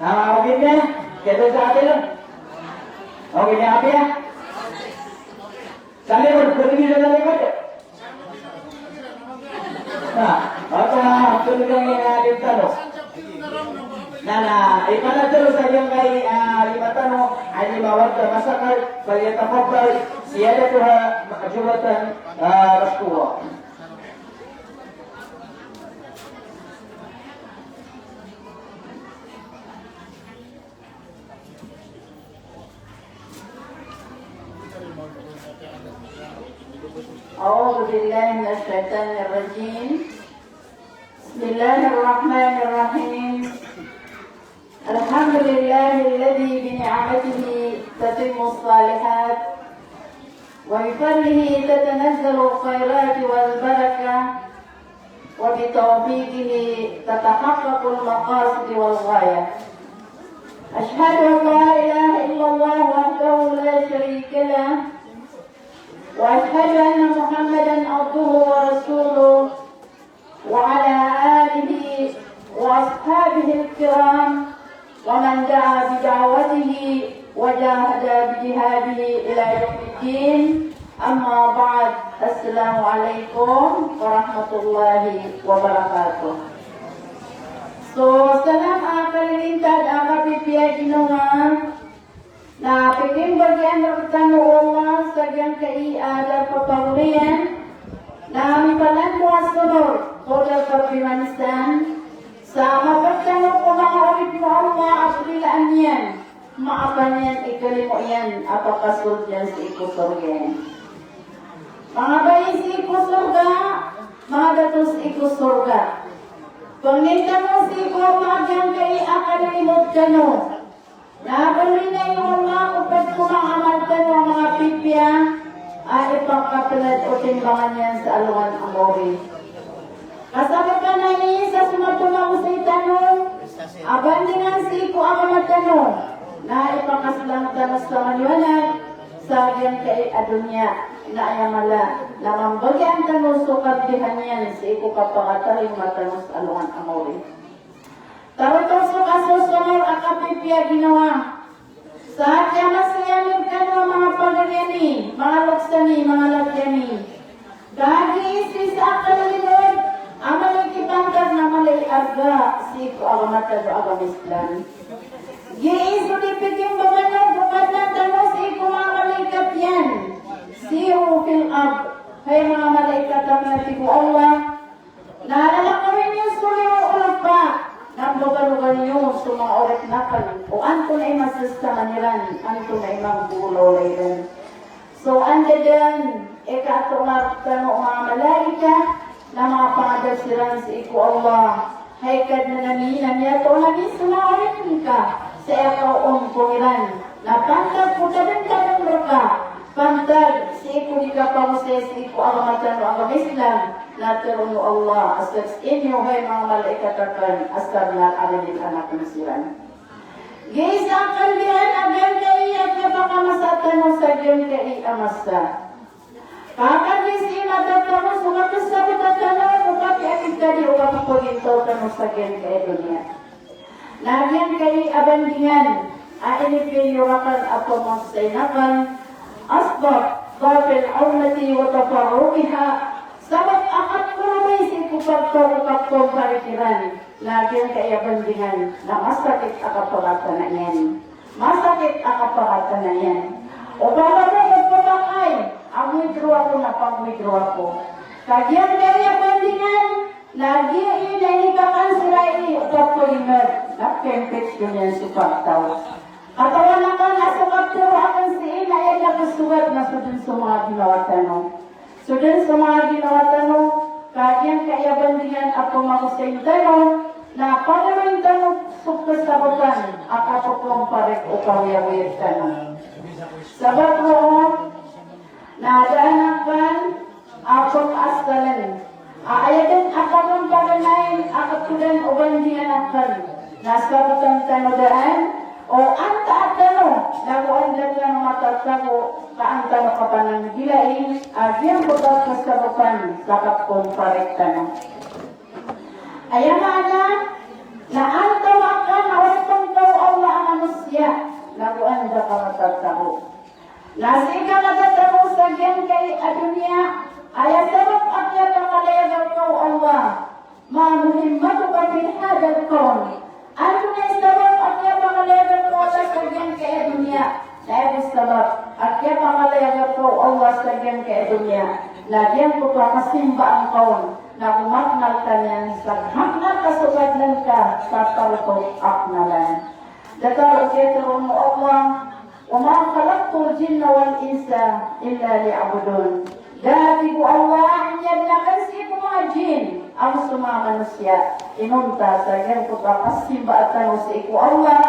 Ah, okay na? Kaya sa atin lang. Okay na, okay na? Sa likod, pwede nila sa likod. Na, ata, pwede nila sa likod. Na, na, ipanatero sa giyangkai, ah, Alima tano, Alima Warda Masakal, falyatafaddal siyadatuha ma'juratan, ah, mashkura. أعوذ بالله من الشيطان الرجيم. بسم الله الرحمن الرحيم. الحمد لله الذي بنعمته تتم الصالحات، وبفضله تتنزل الخيرات والبركة، وبتوفيقه تتحقق المقاصد والغايات. أشهد أن لا إله إلا الله وحده لا شريك له، وأشهد أن محمدا عبده ورسوله، وعلى آله وأصحابه الكرام ومن دعا بدعوته وجاهد بجهاده إلى يوم الدين. أما بعد، السلام عليكم ورحمة الله وبركاته. So, salam a kalilintad a kapipiya ginawa. Na pkimbagian rktano o Allah sa giyangkai a darpa pagoriyan, na mipalanto a sonor ko darpa pimansan, sa mapd tano ko manga oripn o Allah a prilaan iyan, maapa niyan i kalimo iyan a pakasold iyan sii ko sorga iyan. Manga bai sii ko sorga, manga dato sii ko sorga. Pangnin tano sii ko Allah giyangkai a kalilimod tano. Na baloy na iyo Allah ko pd ko manga amal tano a manga pipiya a ipakapnd o timbangan iyan sa alongan a maori. Kasabapan iyan sa so mapmagosay tano a bandingan sii ko agama tano, na ipakaslang tano sa maniwanag sa giyangkai a doniya, na aya mala na mambagian tano so kalbihan iyan sii ko kapakatarima tano sa alongan a maori. Tarotop so kasosonor a kapipiya ginawa. Sa kiyamasa iyan rkano a manga pagari ami, manga loks ami, manga laki ami. Ka giya isa a kalilimod a mala i kipantag na mala i arga sii ko agama tano a agama Islam. Giya isa di pikimbabana o Kadnan tano sii ko manga malaikat iyan. Siru fil ard. Hay manga malaikat ami, a tig o Allah, na lalakawi niyo so liyo o lopa, na mbagalogan iyo so manga oripn akn o antonaa i masasaman iran, antonaa i manga golaola iran. So anda dn i kaatoon rktano o manga malaikat na manga pangadap siran sii ko Allah. Hay Kadnan ami, na miyatoon ami so manga oripn ka sa aya kaoon ko iran na pantag ko tabntang rka, pantag sii ko di kapagosay sii ko agama tano a agama Islam, na tharoon o Allah a sii niyo hay manga malaikat akn a sarnar a lilid anak na siran. Giya isa a kalbihan a giyangkai a kiyapakamasa tano sa giyangkai a masa. Ka kagiya sii matataro so makasabot a tano ko kapiya a tig tadi o kapapagintaw tano sa giyangkai a doniya. Na giyangkai a bandingan a inipiyo rakn a pamagosay akn, asbab dha'fil ummati wa tafarruqiha, sabap a kapkholobay sii ko Pagparo ka pn parikiran, na giyangkaya bandingan na masakit a kapakatana iyan. Masakit a kapakatana iyan. Opama ka pagpapakay, a withdraw ako na pag-withdraw ako. Ka giyangkaya bandingan, na giya i na inikakan siran i o pagpagimag, na kempit doniyan so pagtaw. Katawan akn a so kaptharo akn sii na aya da kasogat na so dn so manga ginawa tano. So dn so manga ginawa tano, ka giyangkaya bandingan a pamagosayn tano, na pangaloyn tano so kasabapan a kapopomparik o kawiyawiya tano. Sabap roo, na da a akn a pakasalan a aya dn a kapampanganay a kapthodan o bandingan akn na sabotn tano daan o antaa tano, nago anda tano matatago ka an tano kapananggilai a giyangkoto a kasabapan sa kapopomparik tano. Aya maana na antaa ka na oway pn ka o Allah a manosiya, nago anda ka matatago. Na sii ka matatago sa giyangkai a doniya, aya sabap a kiyapangalayag ka o Allah, ma muhimmatuka fi hadhal kawn. Antonaa i sabap a kiyapangalayag ka o Allah sa giyangkai a doniya? Na aya bo sabap a kiyapangalayag ka o Allah sa giyangkai a doniya na giyangkoto a kasimbaan ka on, nago maknal ka niyan sa maknal ka so Kadnan ka sa tarotop a knalan. Datar o kiyatharoa o Allah, "Wa ma khalaqtul jinna wal insa illa liya'budun." Da, tig o Allah, a iniadn akn sii ko manga jinn ago so manga manosiya inonta sa giyangkoto a kasimbaa tano sii ko Allah,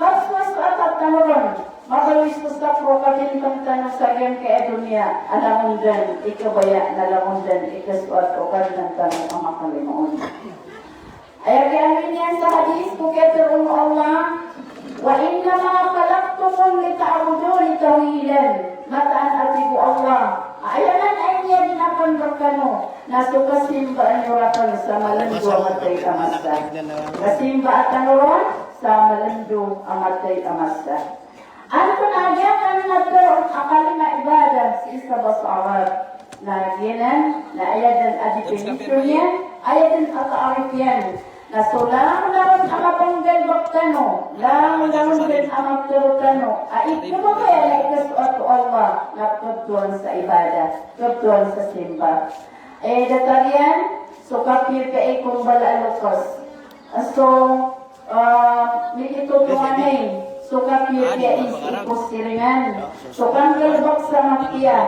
ka so, so atatan tano ron, mabaloy so sakn o kabintang tano sa giyangkai a doniya a langon dn i kabaya na langon dn i kasoat o Kadnan tano a makalimoon. Aya kiyaaloy niyan sa hadis ko kiyatharoa o Allah, "Wa innama khalaqtukum lita'buduni tawilan." Mataan a tig o Allah a aya man a iniadn akn rkano na so kasimbaa niyo rakn sa malndo a matay a masa. Kasimbaa tano ron sa malndo a matay a masa. Antonaa giyangkanan a tharoon a kalima ibadah sii sa basa Arab? Na giyanan na aya dn a definition iyan, aya dn a ta'rif iyan, na so langolangon a mapanggalbk tano, langolangon dn a maptharo tano a ikababaya na ikasoat o Allah na pkhabtowan sa ibadah, pkhabtowan sa simba. Eh, datar iyan so kapiyapiyai ko mbala a loks. So, ah, mikitotonganay so kapiyapiyai sii ko siringan, so kanggalbk sa mapiya,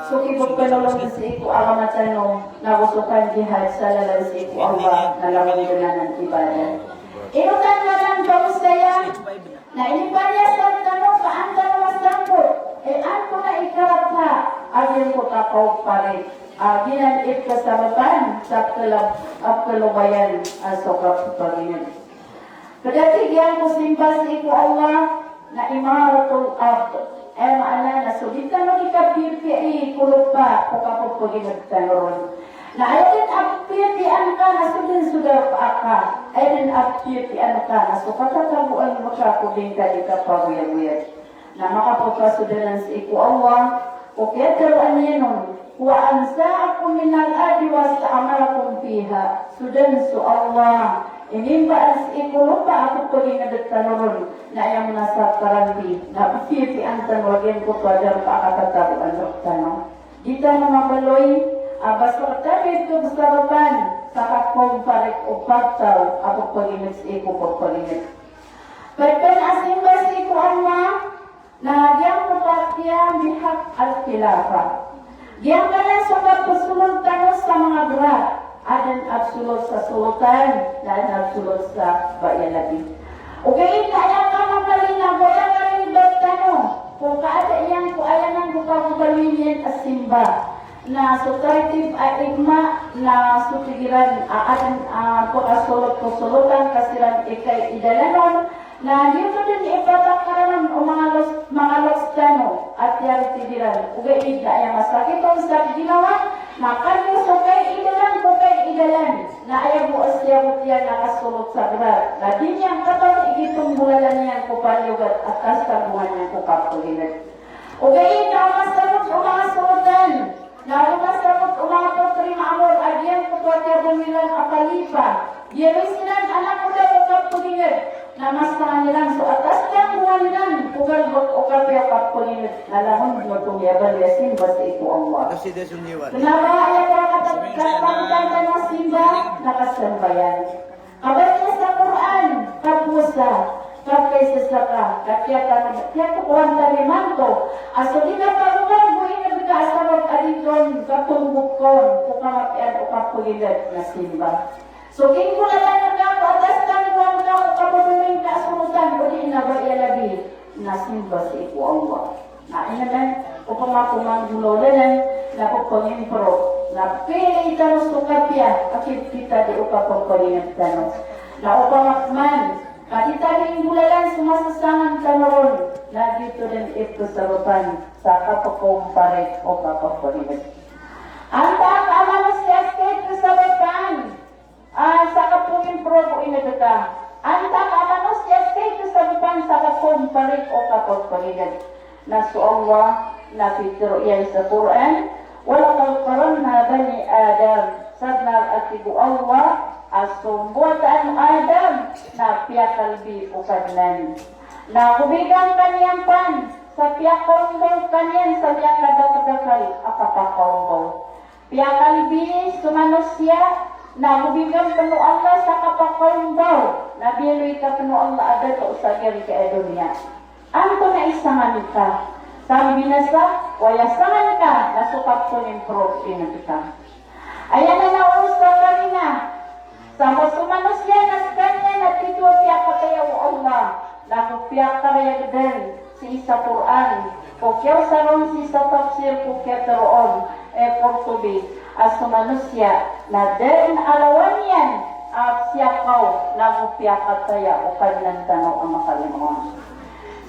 so kipphnolon sii ko agama tano, nago so kanjihad sa lalan sii ko Allah na langon dn anan ibadah. Ino tano anan, kaosaya, na inipaniyasar tano ka an tano masangkot, eh, antonaa i karata a giyangkoto a kaoparik a giyanan i kasabapan sa pkhalab-, a pkhalobayan a so kapagingd. Pd a tig iyan ko simba sii ko Allah na imaratul ard. Aya maana na so di tano di kapiyapiyai ko lopa ko kapphagingd tano ron. Na aya dn a piyapiyaan ka na so dn so darpa ka. Aya dn a piyapiyaan ka na so katatagoan ka ko di ngka di kapagoyagoyag. Na makapapasodalan sii ko Allah ko kiyatharoa niyan on, "Wa ansha'akum minal ardi wasta'marakum fiha." So dn so Allah i inimbaan sii ko lopa a pphagingd tano ron, na aya masa a karanti na piyapiyaan tano a giyangkoto a darpa a katatagoan rktano. Di tano mabaloy a ba so rktano i kasabapan sa kakomparik o pagtaw a pphagingd sii ko pphagingd. Pd pn a simba sii ko Allah, na giyangkoto a kiya bihak al-khilafah. Giyangkanan so kapsolot tano sa manga grat, adn a psolot sa solotan, na adn a psolot sa baya labi. Ogaid na aya kamamali na go aya karibat tano ko kaada iyan ko aya nan go pagobaloy niyan a simba. Na so tartib a ijma na so tig iran a adn a pkasolot ko solotan ka siran i kai i dalan on, na giyoto dn i patakaran o manga loks, manga loks tano a tiyartib iran. Ogaid na aya masakit on sa ginawa na kaniyo so kai i dalan ko kai i dalan. Na aya bo a siyabot iyan a kasolot sa grat na di niyan katawan i gitonggolan iyan ko paliyogat a tasagongan iyan ko kapagingd. Ogaid na o masabot o manga solotan Na roo masabot o manga potri Ma'mur a giyangkoto a tiyabo iran a Khalifa, giya siran a nakoda ko kapaginged, na masangan iran so atas tangkowan iran ko galbk o kapiya o kapaginged, na langon oto miyabaloy a simba sii ko Allah. Kna ba aya pakatatapang tano a simba na kasambayang. Kabatiya sa Qur'an, kapowasa, kapkaisa sa zakat, ka kiyatano, kiyatokawan tano imanto a so di kapagowad ko inged ka a sabap a di ka on kapnggop ka on ko kamapiya o kapaginged na simba. So kinggolalan ka ko atas tangkowan ka ko kabaloy ka a sorotan odi na ba aya lagi na simba sii ko Allah. Na aya nan, opama ko manggolawla nan, na pphangimprove, na pili tano so kapiya a kit-, kitad o kapapanginged tano. Na opama man ka di tano inggolalan so masasangan tano ron, na giyoto dn i pkhasabapan sa kapkaomparik o kapapanginged. Antaa ka a manosiya a ska i pkhasabapan a, sa kapngimprove o inged ka. Antaa ka a manosiya a ska i pkhasabapan sa kapkaomparik o kapapanginged. Na so Allah na pitharo iyan sa Qur'an, "Wa laqad karramna bani Adam." Sabnar a tig o Allah a so mbawataan o Adam na piyakalbi o Kadnan. Na go bigan ka niyan pn sa piyakaombaw ka niyan sa miyakadakdakl a kapakaombaw. Piyakalbi so manosiya, na go bigan pn o Allah sa kapakaombaw, na biyaloy ka pn o Allah a dato sa giyangkai a doniya. Antonaa i sangan ka? Sa binasa, aya sangan ka na so kapngimprove o inged ka. Aya nan a osakarina, sa so manosiya na skaniyan na titho a piyakataya o Allah, na go piyakarayag dn sii sa Qur'an, ko kiyaosar on sii sa tafsir ko kiyatharo on i Qurtubi, a so manosiya na da dn a lawan iyan a siyakaw na go piyakataya o Kadnan tano a makalima on.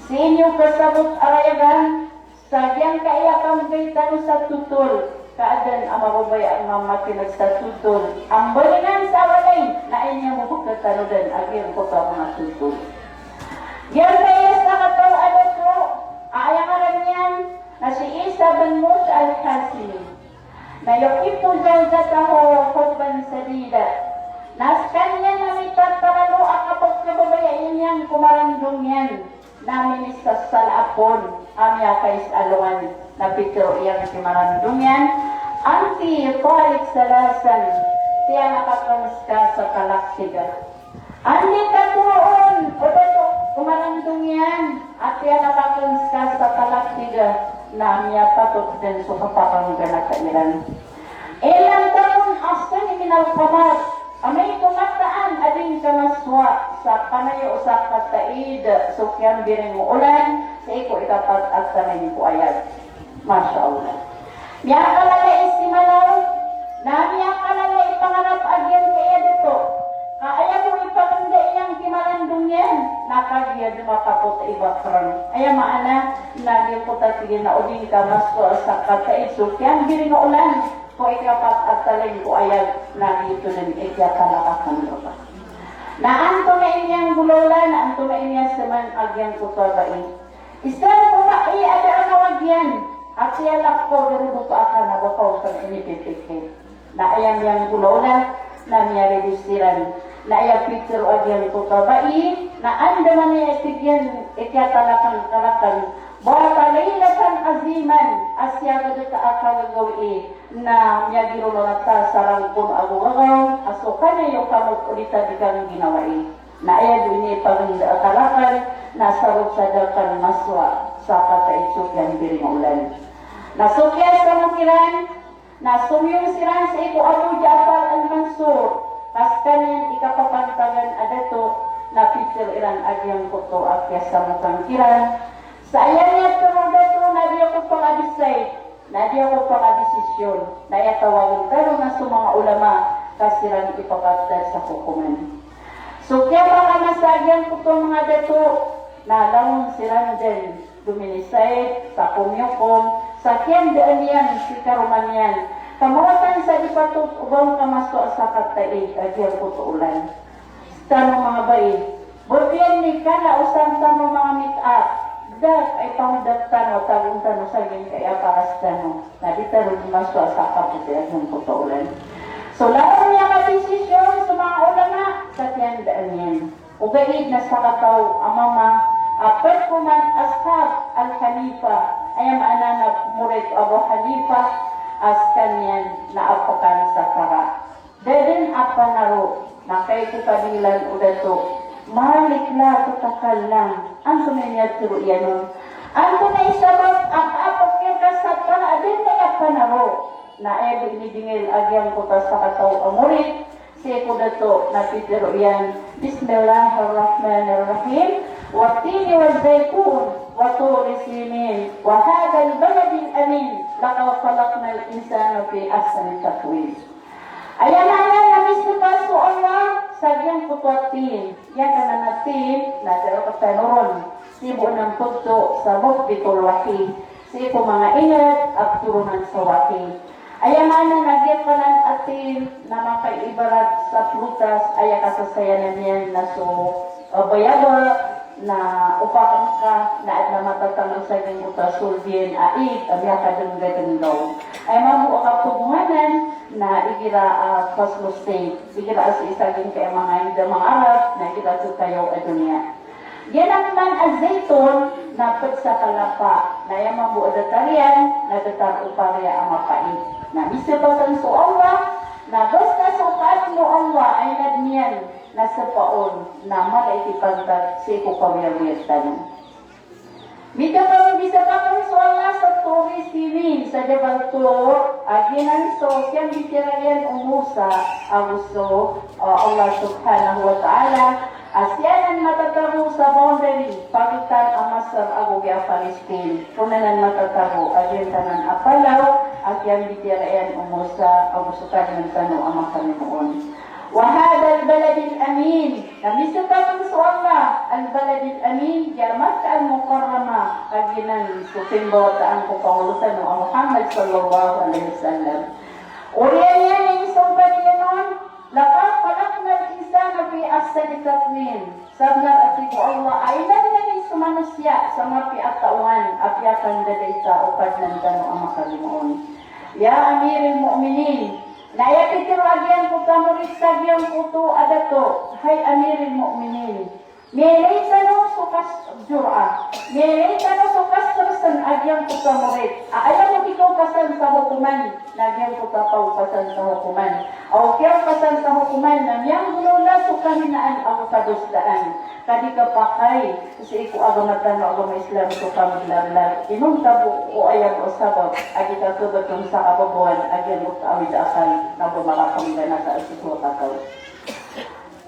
Sii niyo kasabot a rayagan, sa giyangkai a kamgay tano sa thotol, ka adn a mababaya a mamakineg sa thotol a mbalingan sa walay, na aya niyan bo bo katano dn a giyangkoto a manga thotol. Giyangkai a sakataw a dato a aya ngaran iyan na si Isa bin Musa Al-Qasimi. Na yuhibbu zawjatahu hubban shadida. Na skaniyan na mitatalalo a kapagkababaya iyan ko marandong iyan. Na minisasala a pon a miyakaisalongan, na pitharo iyan ki marandong iyan, "Anti taliq salasan," tiyan a kakn ska sa talak tiga. Anda i katharoon o dato ko marandong iyan a tiyan a kakn ska sa talak tiga, na miyapatot dn so kapakangganaka iran. "In lam takun ahsana minal qamar," amay ko mataan a di ngka masowa sa kanayo o sakataid so kiyambiring o olan, sii ko ikapat a talingko a ayag. Masha Allah. Miyakalala i simalaw, na miyakalala i pangarap a giyangkai a dato. Ka aya bo i paganda iyan ki marandong iyan, na kagiya di makapot i bakrang. Aya maana, na giyangkoto a tig iyan a o di ngka masowa sa sakataid so kiyambiring o olan, ko ikapat a talingko a ayag, na giyoto dn i kiyatalakakan rka. Na antonaa i miyanggolawla, na antonaa i miyasman a giyangkoto a bai. Isaan ko bai a da a mawag iyan a tiyalak ko dorobo pa aka na ba ka on pn inipipikir. Na aya miyanggolawla na miyarilis iran. Na aya pitharo a giyangkoto a bai na andamanaya i tig iyan i kiyatalakan ka raken, bata laylatan aziman, a siyagad ka a kagagawii na miyagiro lanata sa rangkono ago gagaw a so kanayo kamot o di ta di kangginawai. Na aya bo inipaganda a kalakan na sarot sa da kan masowa sa kataid so kiyambiring o olan. Na so kiyasamok iran, na somiyong siran sii ko Abu Ja'far Al-Mansur, ka skaniyan i kapapantagan a dato, na pitharo iran a giyangkoto a kiyasamokan kiran. Sa aya niyan tharo o dato na di ako pang-decide, na di ako pang-desisyon, na aya tawagen tano na so manga ulama, ka siran i pakatdar sa hokoman. So kiyapakamasa a giyangkoto a manga dato, na langon siran den dominisayid sa komiyokom sa kiyandaan iyan si karoma niyan, ka mawatan sa di patot o ba on kamasowa sa kataid a giyangkoto olan. Tano manga bai, betiyan i kala o san tano manga make-up, Dak, ay pangdak tano, tagon tano sa giyangkaya paras tano. Na di tano di masowa sa kapoti a giyangkoto a olan. So, lalo niyan a desisyon so manga ulama, sa kiyandaan iyan. Ogaid na sakataw a mama a ped ko man ashab al-Hanifa, aya maana na morit o Abu Hanifa, a sekaniyan na a pekan sa para. Da den a panaro, na kay ko kabingilan o dato, malik la tatakallam, antonaa i miyatero iyan on? Antonaa i sabap a kaapek iyan ka sa para a da den a panaro? Na aya bo inidingil a giyangkoto a sakataw a morit sii ko dato na pitero iyan, Bismillahir Rahmanir Rahim, wat-tini waz-zaytun, wa turi sinin, wa hadhal baladil amin, laqad khalaqnal insana fi ahsani taqwim. Aya maana na misepa so Allah sa giyangkoto a tin. Aya kanan a tin na da a katanoron sii bo anan pegto sa muhbitul wahi, sii ko manga inged a petoronan sa wahi. Aya maana na giyakanan a tin na makaibarat sa prutas, aya kasasayanan iyan na so, eh, bayaba, na opama ka na aden a matatago sa giyangkoto a soled iyan a ig a miyakadenggadenggaw. Aya mambo a kapogohanan na igira, ah, faslu sayf, igira a sii sa giyangkaya manga inged a manga Arab, na igira so kayaw a doniya. Giyanan man a zaytun na ped sa kalapa, na aya mambo a datar iyan na datar o pariya a mapait. Na misepa san so Allah, na basta so kaadn o Allah a inadn iyan na sepaon, na mala i kipantag sii ko kaoyagoyag tano. Misepa, misepa pn so Allah sa Turi Sinin, sa Jabal Tur, a giyanan so kiyambitiyarai iyan o Musa ago so, ah, Allah subhanahu wa ta'ala, a sii anan matatago sa boundary pagitan a Masr ago giya Palestine. Roo anan matatago a giyanan a palaw a kiyambitiyarai iyan o Musa ago so Kadnan tano a makalimoon. Wa hadhal baladil amin. Na misepa pn so Allah, al-baladil amin, giya Makkah al-Mukarramah, a giyanan so pimbawataan ko Pangolo tano a Muhammad sallallahu alaihi wasallam. Oriyan iyan i isompad iyan on, laqad khalaqnal insana fi ahsani taqwim. Sabnar a tig o Allah a inadn iyan so manosiya sa mapiya a taw, a piyakandadaita o Kadnan tano a makalimoon. Ya Amiril Mu'minin, na aya pitharo a giyangkoto a morit sa giyangkoto a dato, hay Amiril Mu'minin, miyailay tano so kas-, jur'ah, miyailay tano so kasrsn a giyangkoto a morit. A aya bo di kaopasan sa hokoman, na giyangkoto a kaopasan sa hokoman. Aw kiyaopasan sa hokoman na miyanggolawla so kahinaan ago kadosaan. Ka di kapakay sii ko agama tano a agama Islam so kameglaglag. Inonta bo o aya bo a sabap a di kakhabtong sa kababawan a giyangkoto a awid a akal na go makapangganata sii ko kataw.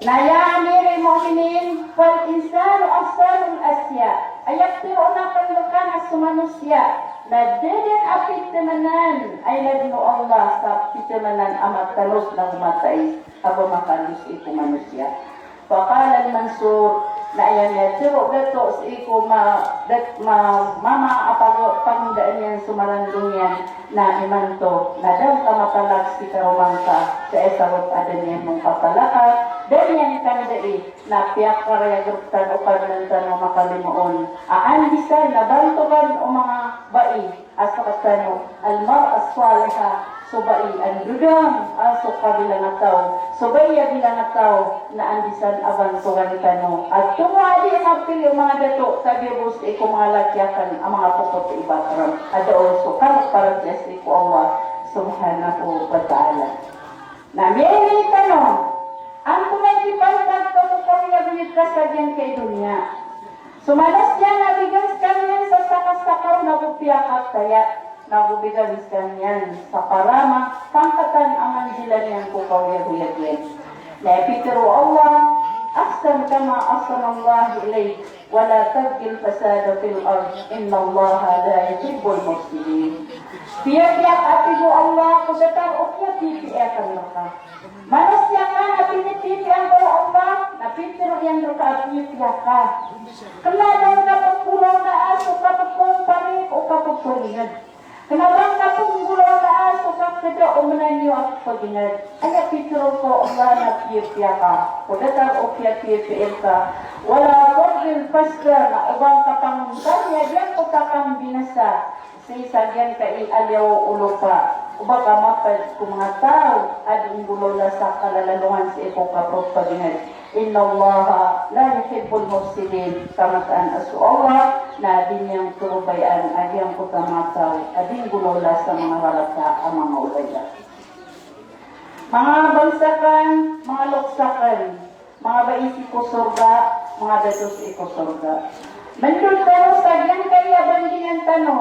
Na ya Amiril Mu'minin, fal insanu ahsanul asya. Aya pitharo on a kalkan a so manosiya na da dn a pithamanan a inadn o Allah sa pithamanan a matanos na go matais a ba makanos i ko manosiya. Faqala al-Mansur, na aya miyatharo o dato sii ko ma-, dat-, ma-, mama a pag-, pangndaan iyan so marandong iyan, na imanto, na da ngka matalak si karoma ngka, sa aya sabap a da niyan makatalaka, da niyan kandai, na piyakarayag rktano o Kadnan tano a makalimoon a andisan na bantogan o manga bai a sktano, al-mar'ah as-salihah, so bai a ndodom a so kabilang a taw, so bai a bilang a taw, na andisan a bantogan tano. A tonga a di mapili o manga dato, tabiya bo sii ko manga laki akn a manga pokot i bakrm a da on so kalk paratiyaya sii ko Allah subhanahu wa ta'ala. Na miyailay tano, antonaa i kipantag ko kaoyagoyag ka sa giyangkai a doniya. So manosiya na bigan skaniyan sa sakasakaw na go piyakataya, na go bigan skaniyan sa karama, pangkatan a manzila niyan ko kaoyagoyag iyan. Na aya pitharo o Allah, ahsin kama ahsanallahu ilayk, wa la tabghil fasada fil ard, innallaha la yuhibbul mufsidin. Piyapiya ka, a tig o Allah, ko datar o kiyapipiya akn rka. Manosiya ka na pinipipiya ka o Allah, na pitharo iyan rka a pipiya ka. Kna ba ngka pnggolawlaa so kapphangparik o kapphangingd. Kna ba ngka pnggolawlaa so kakda o mnaniyo a pagingd. Aya pitharo o Allah na piyapiya ka. Ko datar o kiyapipiya rka. Wa la tabghil Paska, o ba ngka pangonta niyan giyangkoto a kambinasa sii sa giyangkai a liyawaw o lopa, o ba ka mapd ko manga taw a dii nggolawla sa kalalalongan sii ko kapagpagingd. Innallaha la yuhibbul mufsidin. Ka mataan a so Allah na di niyan kababayaan a giyangkoto a manga taw a dii nggolawla sa manga rarata a manga olay. Manga bangsa akn, manga loks akn, manga bai sii ko sorga, manga dato sii ko sorga. Mndod tano sa giyangkai a bandingan tano.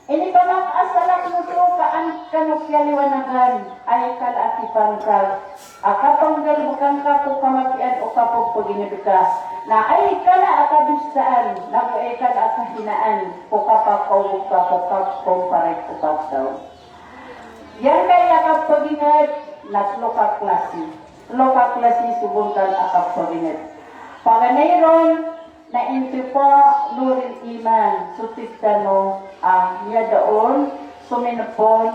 Inipamaasal akn oto ka an kano kiyaliwanagan, aya kala a kipangkag a kapanggalbkan ka ko kamapiya o kapagpagingd ka, na aya kala a kadosaan, nago aya kala a kahinaan ko kapakaogop ka ko kapkomparit ko kaptaw. Giyangkai a kapagingd na tlo ka klasi. Tlo ka klasi so bontal a kapagingd. Paganay ron na intifa nuril iman, so tig tano a miyada on so minpon,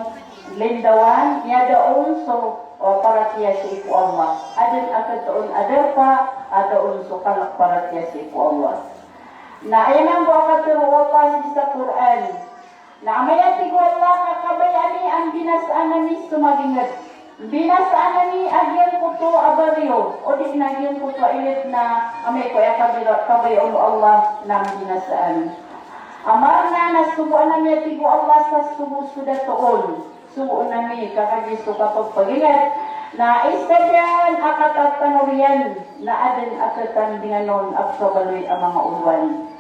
lindawan, miyada on so, o, paratiyaya sii ko Allah. Adn a katoon a darpa a da on so kalk paratiyaya sii ko Allah. Na aya mambo a katharo o Allah sii sa Qur'an, na amay a tig o Allah ka kabaya ami a mbinasaan ami so magingd, mbinasaan ami a giyangkoto a bariyo, odi na giyangkoto a ilid na amay ko aya kabira, kabaya on o Allah na mbinasaan. A marna na sogoan ami a tig o Allah sa sogo so dato on. Sogoan ami ka kagiya so kapagpagingd na isa dn a katatano riyan na adn a tatandingan on a pkabaloy a manga olowan.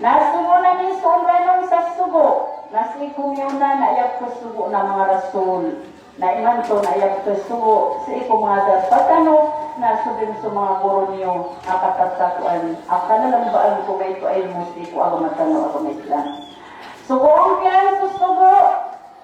Na sogoan ami so olowan on sa sogo, na sii ko miyaona na aya pkhasogo na manga rasul. Na imanto na aya pkhasogo sii ko manga darpa tano, na so dn so manga goro niyo a katatakoan a kalalmbaan ko maito a ilmo sii ko agama tano a agama Islam. Sogoon kiran so sogo,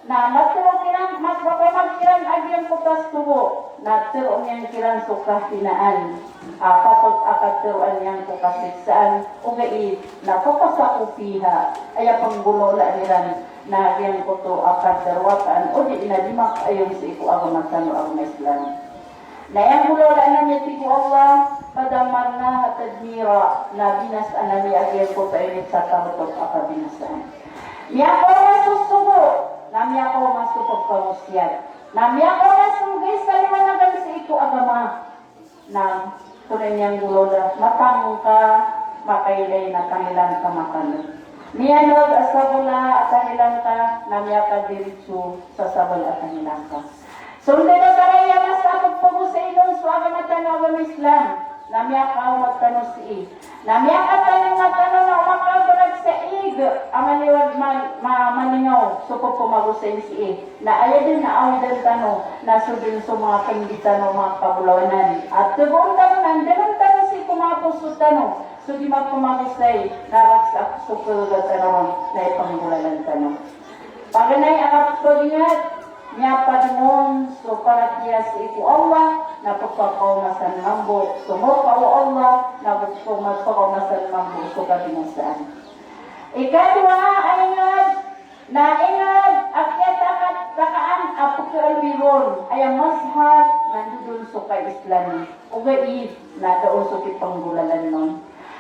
na matharo kiran, mapakaoma kiran a giyangkoto a sogo, na tharoon iyan kiran so kahinaan a patot a katharoan iyan ko kasiksaan, ogaid na fafasaqu fiha, aya pnggolawlaan iran na giyangkoto a kadarwataan, odi na di makaayon sii ko agama tano a agama Islam. Na aya nggolawlaan ami a tig o Allah, fadammarnaha tadmira, na binasaan ami a giyangkoto a init sa tarotop a kabinasaan. Miyakaoma so sogo, na miyakaoma so pagpangosiyat, na miyakaoma so mgay sa liwanagan sii ko agama. Na tonaa i nggolawla, matang ka makailay na tangilang ka makaneg. Miyaneg a sabala a tangilang ka, na miyakadiritso sa sabala a tangilang ka. So ndodon a taray a masa a pagpagosay on so agama tano a agama Islam, na miyakaoma tano sii. Na miyakatalinga tano na o makabalag sa ig a maliwan, ma-, ma-, malingaw so pagpamagosay sii. Na aya dn a awidan tano, na so dn so manga kndi tano, manga kabolawanan a thagoon tano, na ndalm tano sii ko manga poso tano so di mapamagosay, na raksa so kagaga tano ron na ipanggolalan tano. Paganay a kapagingd, miyapadmon so paratiyaya sii ko Allah, na pphakaoma san mambo so morka o Allah, na pphakaoma san mambo so kabinasaan. Ikadowa a ingd, na ingd a kiyatakataan a pkhaaloy ron, aya mazhab, na ndodon so ka-Islam. Ogaid na da on so kipnggolalan on.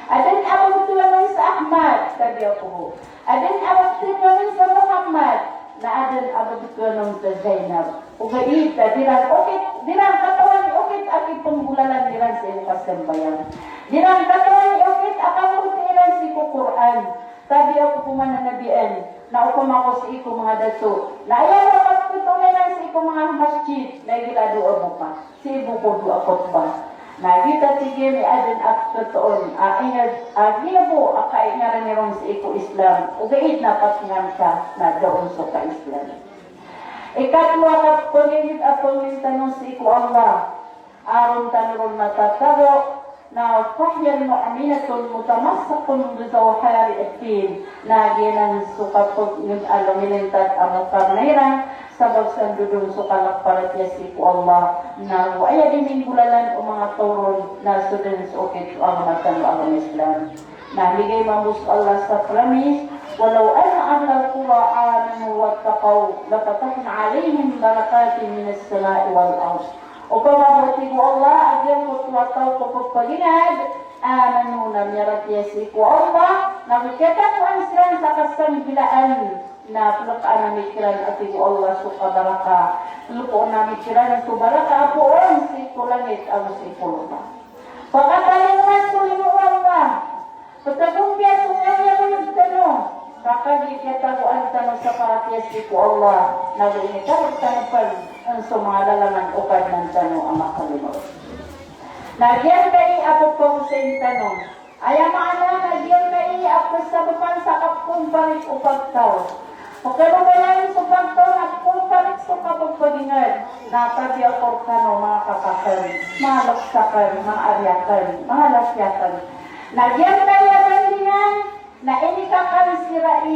Adn a ba bthowan on sa Ahmad, tabiya ko bo. Adn a ba bthowan on sa Muhammad, na adn a ba bthowan on sa Zainab. Ogaid na di ran okit, di ran katawan i okit a kipnggolalan iran sii ko kasambayang. Di ran katawan i okit a kakorti iran sii ko Qur'an. Tabiya ko bo, mananabi an, na opama ko sii ko manga dato, na aya bo a kaptotona iran sii ko manga masjid, na igira a doa bo ka sii bo ko doa khutbah. Na giyoto, tig iyan, i adn a pkatoon a ingd a giya bo a kaingaran iron sii ko Islam, ogaid na patngan ka na da on so ka-Islam. Ikatlo a kapangingd a pangnin tano sii ko Allah, a ron tano ron matatago, na fahiyal mu'minatun mutamassakun bizawhari ad-din. Na giyanan so kapangingd a lomilintat a mokar na iran, sabap sa ndodon so kalk paratiyaya sii ko Allah, na go aya dii minggolalan o manga taw ron, na so dn so okit o agama tano a agama Islam. Na ligay mambo so Allah sa promise, walaw anna ahlal qura amanu wattaqaw lafatahna alayhim barakatin minas sama'i wal ard. Opama bo, tig o Allah, a giyangkoto a taw ko pphagingd a amanu, na miyaratiyaya sii ko Allah, na go kiyatagoan siran sa kasanggilaan, na pelekaan ami kiran a tig o Allah so kabaraka, pelekaan ami kiran so baraka a poon sii ko langit ago sii ko lopa. Pakatalingoma so limo o Allah, petagompiya so kayagoyag tano, ka kagiya kiyatagoan tano sa paratiyaya sii ko Allah, na go inikarog tano pen so manga lalaman o Kadnan tano a makalima. Na giyangkai a pepagosayn tano, aya maana na giyangkai a pesabapan sa kapkomparit o pagtaw. Pekharobayan so pagtaw na komparit so kapagpaginged, na tabiya ko rekano manga kakaken, manga lekes aken, manga ari aken, manga laki aken. Na giyangkai a bandingan, na inikakan siran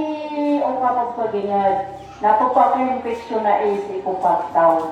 o kapagpaginged, na pepakaimpeksiyona sii ko pagtaw.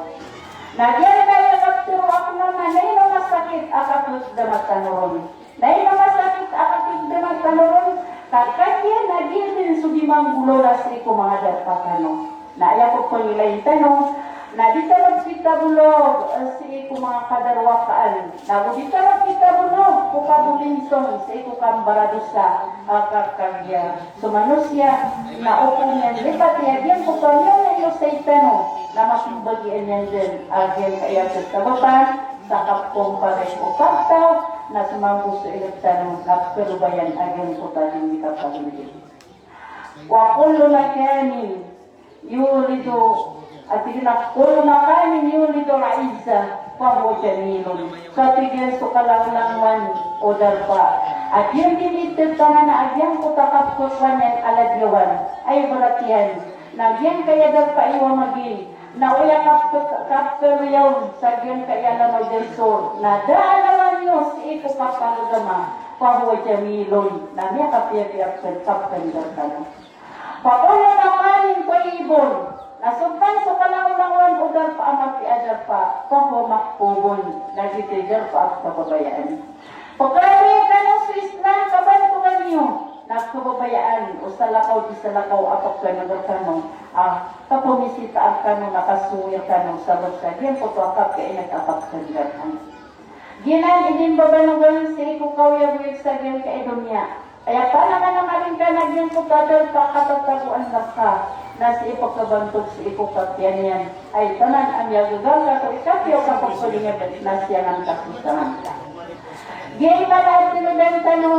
Na giyangkai a kaptero a kena na ino masakit a kakegdama tano ron. Na ino masakit a kakegdama tano ron, ka kagiya na giya den so di manggolawla sii ko manga darpa tano. Na aya pepangilayin tano, na di tano kitabolog, eh, sii ko manga kadarowakaan. Na go di tano kitabolog ko kabolinsong sii ko kambaradosa, ah, ka kagiya so manosiya na opama niyan lipati a giyangkoto a miyaona i losay tano, na mas mbagian iyan den a giyangkaya pesabapan sa kapkomparit o pagtaw, na so mambo so iled tano na pekharobayan a giyangkoto a di kapagolawla. Wa kullu makanin yulidu, a tig iyan a kullu makanin yulidu al-izza fahuwa jamilun. Ka tig iyan so kalangolangowan o darpa a giyangkaya i tetanan a giyangkoto a kapekhakowa niyan a ladiyawan a ibarat iyan na giyangkaya darpa i wamagin, na oya kapek-, kapekharoyaw sa giyangkaya langon o Derso, na da a lawan iyo sii ko kapagagama, fahuwa jamilun, na miyakapiyapiya pen kapekharoyaw tano. Fa kullu makanin tayyibun, na so pen so kalangolangowan o darpa a mapiya a darpa, fahuwa mahbubun, na giyoto i darpa a kababayaan. Pekhaadn tano so Islam, kabantogan iyo, na kababayaan o salakaw di salakaw a pekhaadn rekano, a kapamisita rekano, na kasongowi rekano, sabap sa giyangkoto a kapiya inek a kapekhaadn rekano. Giyanan i di mbabanogan sii ko kaoyagoyag sa giyangkai a doniya. Aya panamanamari ngka na giyangkoto a darpa a katatagoan reka, na sii pekhabantog sii ko kapiya niyan, ay taman a miyagaga ka ko ikapiya o kapagpaginged, na siyangan ka so sangan ka. Giyai mala a tinodan tano,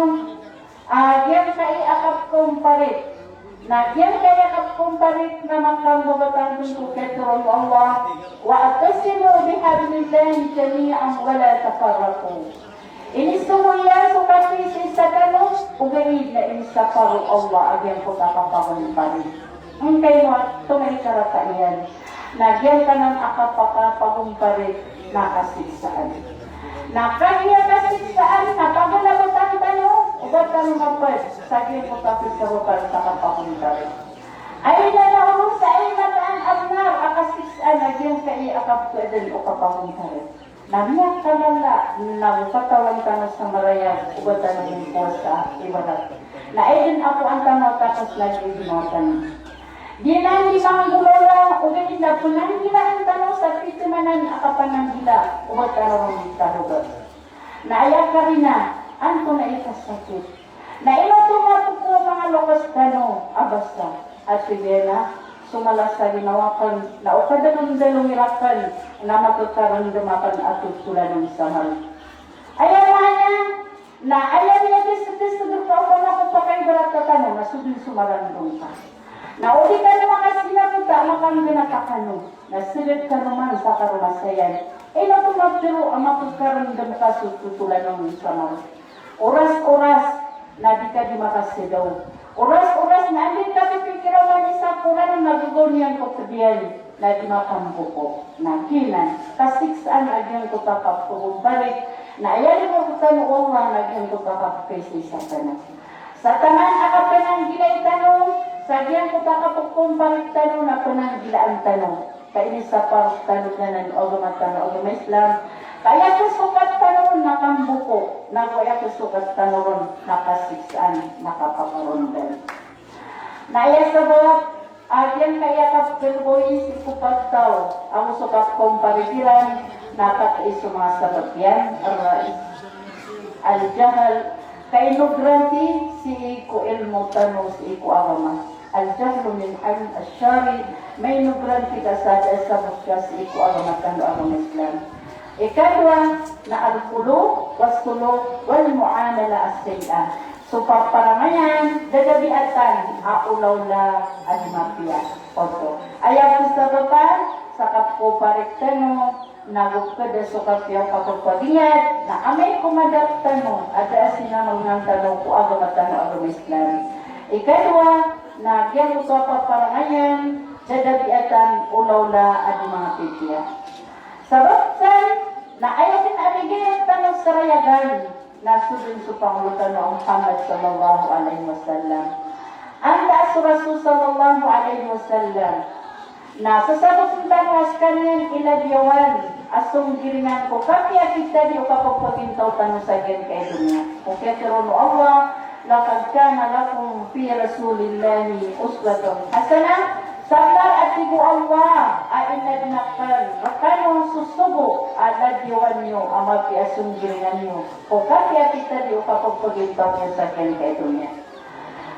a giyangkai a kapkomparit. Na giyangkai a kapkomparit na makambabatan ko kiyatharoa o Allah, "Wa'tasimu bihablillahi jami'an wa la tafarraqu." Inisogo iyan so kapisaisa tano, ogaid na inisapar o Allah a giyangkoto a kapakomparit. Angkaino a tonga i karata iyan. Na giyangkanan a kapakapakomparit na kasiksaan. Na kagiya kasiksaan na paganabotan tano, o ba tano maped sa giyangkoto a pisabapan sa kapakomparit. Aya na oron sa aya mataan a benar a kasiksaan a giyangkai a kapekhaadn o kapakomparit. Na miyakalala, na go katawan tano sa marayag o ba tano mimpowasa, ibarat na aya den a kowan tano a takas na di ginawa tano. Giyanan di manggolawla, ogaid na penanggilaan tano sa pitemanan a kapananggila o ba tano ron di taroga. Na aya karina, antonaa i kasakit. Na ino oto mapeko o manga loks tano a basa, a tig iyan a so mala sa ginawa ken, na o kadalondalongi raken, na makekarendem aken a totolanen sa mala. Aya maana, na aya miyagesegese reka opama ko pakaibarata tano, na so den so marandong ka. Na o di kano makasina bota, makanggana ka kano, na seged kano man sa karomasayan. Ino oto mapero a makekarendem ka so totolanen sa mala. Oras-oras na di ka di makasadaw. Oras-oras na anda i kapipikira o mani sa Koran na gagaw niyan ko ped iyan na di makamboko. Na giyanan, kasiksaan a giyangkoto a kapkomparit. Na aya limo rektano o Allah na giyangkoto a kapkaisaisa tano. Sa taman a kapananggilai tano sa giyangkoto a kapkomparit tano na pananggilaan tano. Ka inisapar tano anan o agama tano a agama Islam. Ka aya kasokat tano ron na kamboko, na go aya kasokat tano ron na kasiksaan, na kapakarondan. Na aya sabap a giyangkaya kapkhaboy sii ko pagtaw ago so kapkomparit iran na katii so manga sabap iyan, ar-rais. Al-jahl, kainogranti sii ko ilmo tano sii ko agama. Al-jahlu min ilm ash-shari, mainogranti ka sa da a sabot ka sii ko agama tano a agama Islam. Ikadowa na al-qulub was-suluk wal-muamalah as-sayyi'ah. So paparangayan, da dabiatan a olawla a di mapiya. Oto. Aya kasabapan sa kapkoparik tano, na go kada so kapiya o kapagpagingad, na amay ko madak tano a da a sinamangnan tano ko agama tano a agama Islam. Ikadowa, na giyoto a paparangayan, da dabiatan olawla a di mapipiya. Sabap san, na aya dn a bigan tano sa rayagan, na so dn so pangolo tano a Muhammad sallallahu alaihi wasallam. Anda a so Rasul sallallahu alaihi wasallam na sasabotn tano a skaniyan i ladiyawan a songgiringan ko kapiya kita di o kapagpagintaw tano sa giyangkai a doniya. Ko kiyatharoa o Allah, "Laqad kana lakum fi Rasulillahi uswatun hasanah." Sabnar a tig o Allah a inadn akn rkano so sogo a ladiyawan iyo a mapiya a songgiringan iyo ko kapiya kita di o kapagpagintaw niyo sa giyangkai a doniya.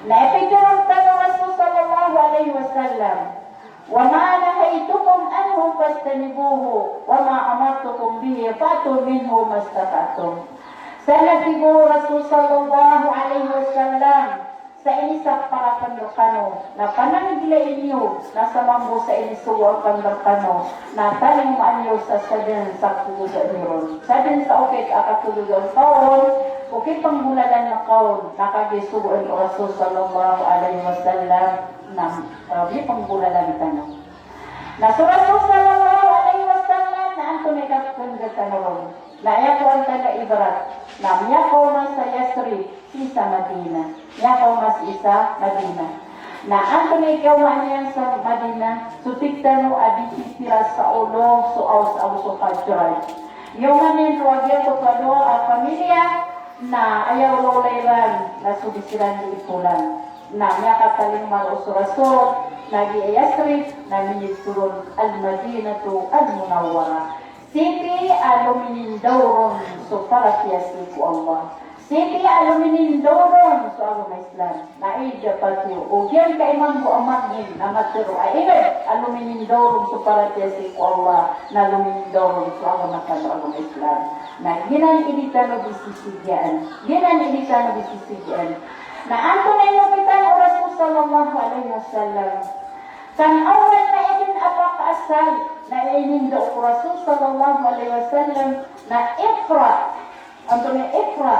Na ipitharo tano o Rasul sallallahu alaihi wasallam, "Wa ma nahaytukum anhu fajtanibuhu, wa ma amartukum bihi fa'tu minhu mastata'tum." Sa na tig o Rasul sallallahu alaihi wasallam, sa inisapar akn rkano na pananggilai niyo, na sa mambo sa inisogo akn rkano na talingoma niyo sa sadn sa katolog niyo ron. Sadn sa okit a katolog kaon, okit a pnggolalan kaon, na kagiya sogoan o Rasul sallallahu alaihi wasallam na, ah, di pnggolalan tano. Na so Rasul sallallahu alaihi wasallam na antonaa i kapkhaadn tano ron? Na aya ko antaa na ibarat na miyakaoma sa Yathrib sii sa Madinah. Miyakaoma sii sa Madinah. Na antonaa i kiyaoma niyan sa Madinah? So tig tano a di pipira sa olo so Aws ago so Khazraj. Iyaoma niyan roo a giyoto a dowa a pamilya, na aya olawla iran na so di siran di ipolan. Na miyakatalingoma roo so Rasul na giya Yathrib na minitoron Al-Madinatu Al-Munawwarah. Sii a lominindaw ron so paratiyaya sii ko Allah. Sii a lominindaw ron so agama Islam. Na aya dapat iyo, o giyangkai mambo a margin na matharo a ingd a lominindaw ron so paratiyaya sii ko Allah, na lominindaw ron so agama tano a agama Islam. Na giyanan i di tano di sisigiyan. Giyanan i di tano di sisigiyan. Na antonaa i inokit o Rasul sallallahu alaihi wasallam? Kan awal na aya dn a pakaasal na ininda o Rasul sallallahu alaihi wasallam na iqra. Antonaa i iqra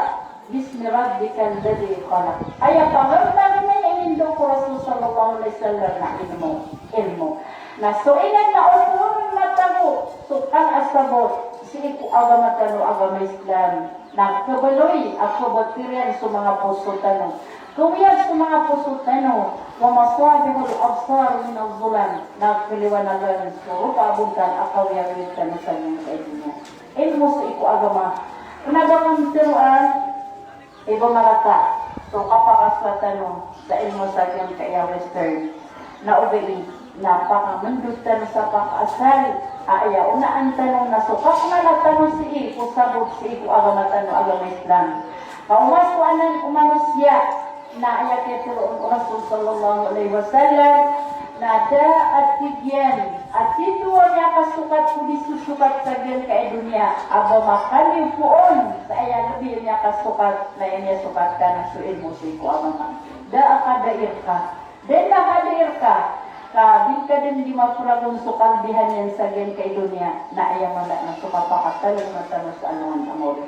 bismi rabbikal ladhi khalaq? Aya pagari na ininda o Rasul sallallahu alaihi wasallam na ilmo, ilmo. Na so ingd na opama matago so kala a sabot sii ko agama tano a agama Islam. Na kabaloy a kabatiran so manga poso tano. Kawiyag so manga poso tano. Wa masabihul absar minaz zulam. Na kaliwanagan so ropaa bontal a kawiyag tano sa giyangkai a doniya. Ilmo sii ko agama. Kna ba ko mtharoa, iba marata so kapakasowa tano sa ilmo sa giyangkai a Western. Na ogaid na pakamndod tano sa pakaasal a aya onaan tano na so kaknala tano sii ko sabot sii ko agama tano a agama Islam. Ka omasowa anan o manosiya na aya kiyatharoon o Rasul sallallahu alaihi wasallam na da a tig iyan a titho a miyakasokat ko di sosokat sa giyangkai a doniya a ba makaliyo poon sa aya lbi a miyakasokat na aya miyasokat ka na so ilmo sii ko agama. Da a kadair ka. Da a kadair ka. Ka di ka dn di mapragon so kalbihan iyan sa giyangkai a doniya na aya mala na so kapakatalingoma tano sa alongan a mawri.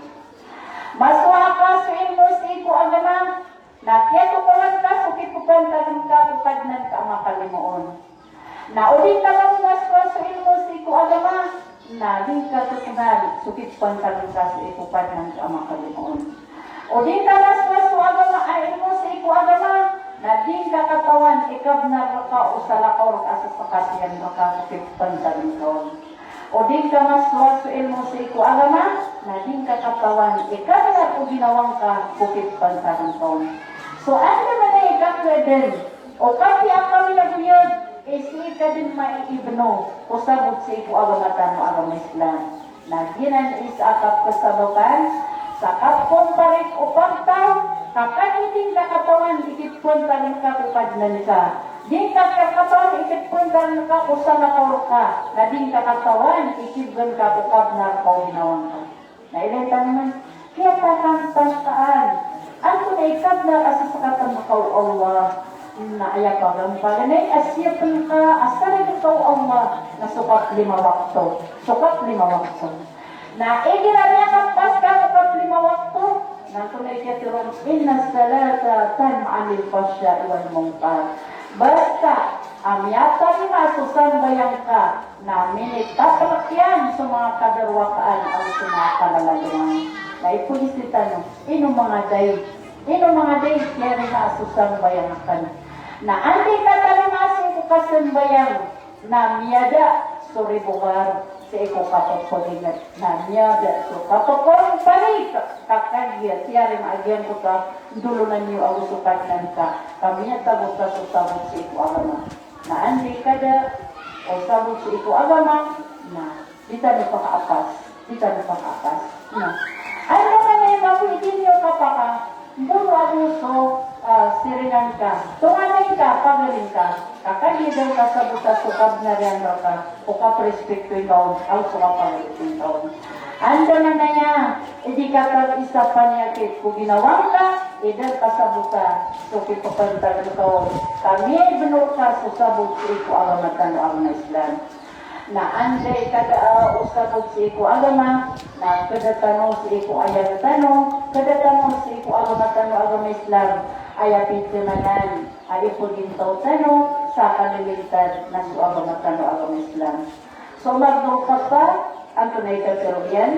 Masowa ka so ilmo sii ko agama, na kiyatokawan ka so kipphantagn ka ko Kadnan ka a makalimoon. Na o di ka masowa so ilmo sii ko agama, na di ngka totngan so kipphantagn ka sii ko Kadnan ka a makalimoon. O di ngka masowa so agama a ilmo sii ko agama, na di ngka katawan i kabnar rka o salakaw rka a sasakatiyan rka ko kipphantagn ka on. O di ngka masowa so ilmo sii ko agama, na di ngka katawan i kabnar o ginawa ngka ko kipphantagn ka on. So andamanaya i kakhaadn o kapiya a kawinagoyag i sii ka dn maiibno ko sabot sii ko agama tano a agama Islam. Na giyanan i isa a kapkhasabapan Sa kapkomparik o pagtaw, ka kagiya di ngka katawan i kipantag ngka ko Kadnan ka. Di ngka katawan i kipantag ngka ko salakaw rka, na di ngka katawan i kibgan ka ko kabnar ka o ginawa ngka. Na ilay tano man, kiyatatakaan. Antonaa i kabnar a sasakatan ka o Allah? Na aya pagampaganay a siyapn ka a sarag ka o Allah na so kaplima wakto. So kaplima wakto. Na igira miyakapas ka ko kaplima wakto, na antonaa i kiyatharo on, innas salata tanha anil fahsha'i wal munkar. Basta a miyatarima so sambayang ka, na minitaplk iyan so manga kadarwakaan ago so manga kalaladngan. Na ipoon sii tano, ino manga day, ino manga day kiyarima so sambayang akn. Na anda i katarima sii ko kasambayang, na miyada so ribogar sii ko kapagpagingd, na miyada so kapagpamparik, ka kagiya tiyarima a giyangkoto a ndolonan iyo ago so Kadnan ka, ka miyatago ka so sabot sii ko agama. Na anda i kada o sabot sii ko agama, na di tano pakaapas, di tano pakaapas. Na anda ka na imanto i di niyo kapaka, ndolo ago so, ah, siringan ka, tonganay ka, pagaling ka, ka kagiya da ngka sabota so kabnar iyan rka, o kaprispikto ingka on, ago so kapagalitin ka on. Anda man aya i di ka pag-isa paniyakit ko ginawa ngka, i da ngka sabota so kipapantag ka on, ka miyabnar ka so sabot sii ko agama tano a agama Islam. Na anda i kada o sabot sii ko agama, na kada tano sii ko ayat tano, kada tano sii ko agama tano a agama Islam, aya pithananan a ipogintaw tano sa kalilintad na so agama tano a agama Islam. So Umar bin Khattab, antonaa i katharo iyan?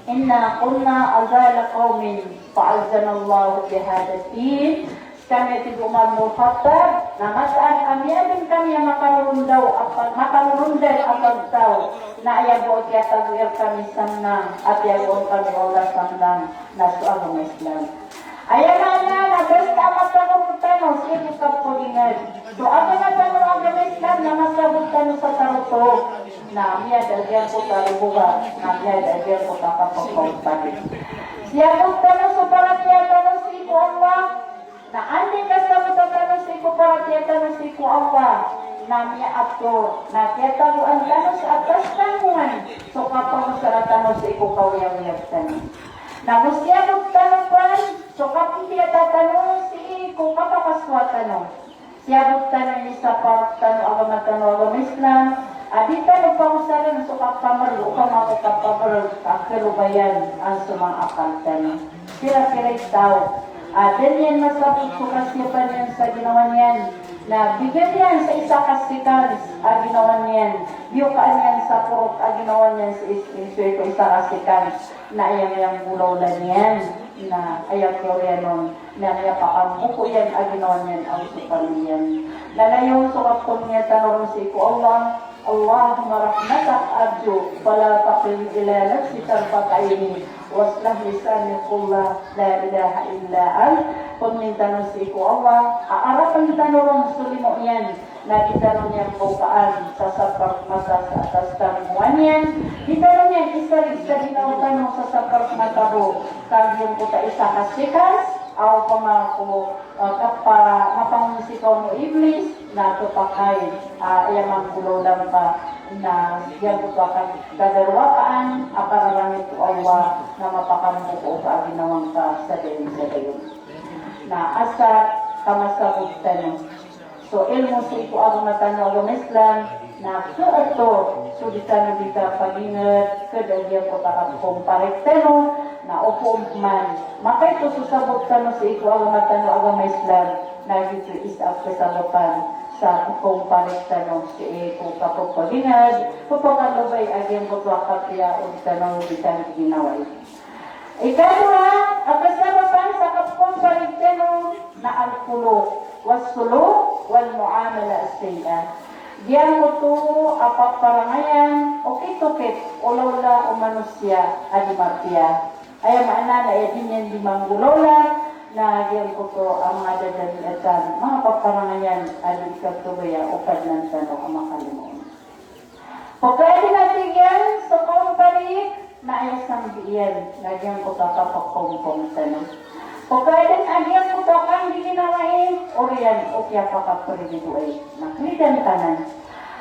Inna kunna awwala qawmin fa'azzanallahu bihadhad din. Skami, tig o Umar bin Khattab, na mataan a miyadn kami a makanorondaw a pag-, makanorondaw a pagtaw, na aya bo a kiyatagoan rkami samnang, a tiyagoan kami o Allah samnang, na so agama Islam. Aya maana na basta a matago tano sii ko kapagingd so agama tano a agama Islam, na masabot tano sa tarotop, na miyada giyangkoto a ribogar, na miyada giyangkoto a kapagpamparik. Siyabot tano so paratiyaya tano sii ko Allah, na anda i kasabota tano sii ko paratiyaya tano sii ko Allah, na miyaator, na kiyatagoan tano sa atas tano man so kapangosara tano sii ko kaoyagoyag tano. Na go siyabot tano pn so kapmbiyata tano sii ko kapakasowa tano. Siyabot tano i sapat tano a agama tano a agama Islam, a di tano pangosarn so kapamrg, opama ko kapamrg a kalobayan a so manga akal tano. Pira-pira i taw a da niyan masabot so kasiyapan iyan sa ginawa niyan, na bigan iyan sa isa ka seconds a ginawa niyan, biyokaan iyan sa korot a ginawa niyan sa is-, is-, isa ka seconds, na aya miyagolawla niyan, na aya kiyoriyan on, na miyapakamboko iyan a ginawa niyan ago so pamilya niyan. Na layon so kapngni tano ron sii ko Allah, Allahumma rahmataka arju, fala takilni ila nafsi tarfata aini, wa aslih li sha'ni kullah, la ilaha illa ant. Pangnin tano sii ko Allah a arapn tano ron so limo iyan, na di tano niyan bokaan sa sapar mata sa atas tano niyan, di tano niyan isarig sa ginawa tano sa sapar mata bo, ka giyangkoto a isa ka seconds, a opama ko, ah, kapa-, mapangonsikaw o Iblis, na khapakay, ah, aya manggolawla ngka, na giyangkoto a kadarwakaan a kararangit o Allah, na mapakamboko ka a ginawa ngka sa dayon sa dayon. Na asa ka masabot tano so ilmo sii ko agama tano a agama Islam, na khaato so di tano di kapagingd, khada giyangkoto a kapkomparik tano, na opama man makaito so sabot tano sii ko agama tano a agama Islam, na giyoto i isa a kasabotan sa kapkomparik tano sii ko kapagpagingd, pphakaloba a giyangkoto a kapiya o di tano di tano ginawai. Ikadowa a kasabotan sa kapkomparik tano na al-khuluq was-suluk wal-muamalah as-sayyi'ah. Giyangkoto a paparangayan o kitokit o lawla o manosiya a di mapiya. Aya maana na aya di niyan di manggolawla na giyangkoto a manga dadamiatan, manga paparangayan a di kaptobaya o Kadnan tano a makalimo on. Pkhaadn a tig iyan so kaomparik Na aya sambi iyan na giyangkoto a kapakaompong tano. Pakaadn a giyangkoto a kanggiginawai, oriyan o kiyapakapriridoay. Na kridan tanan.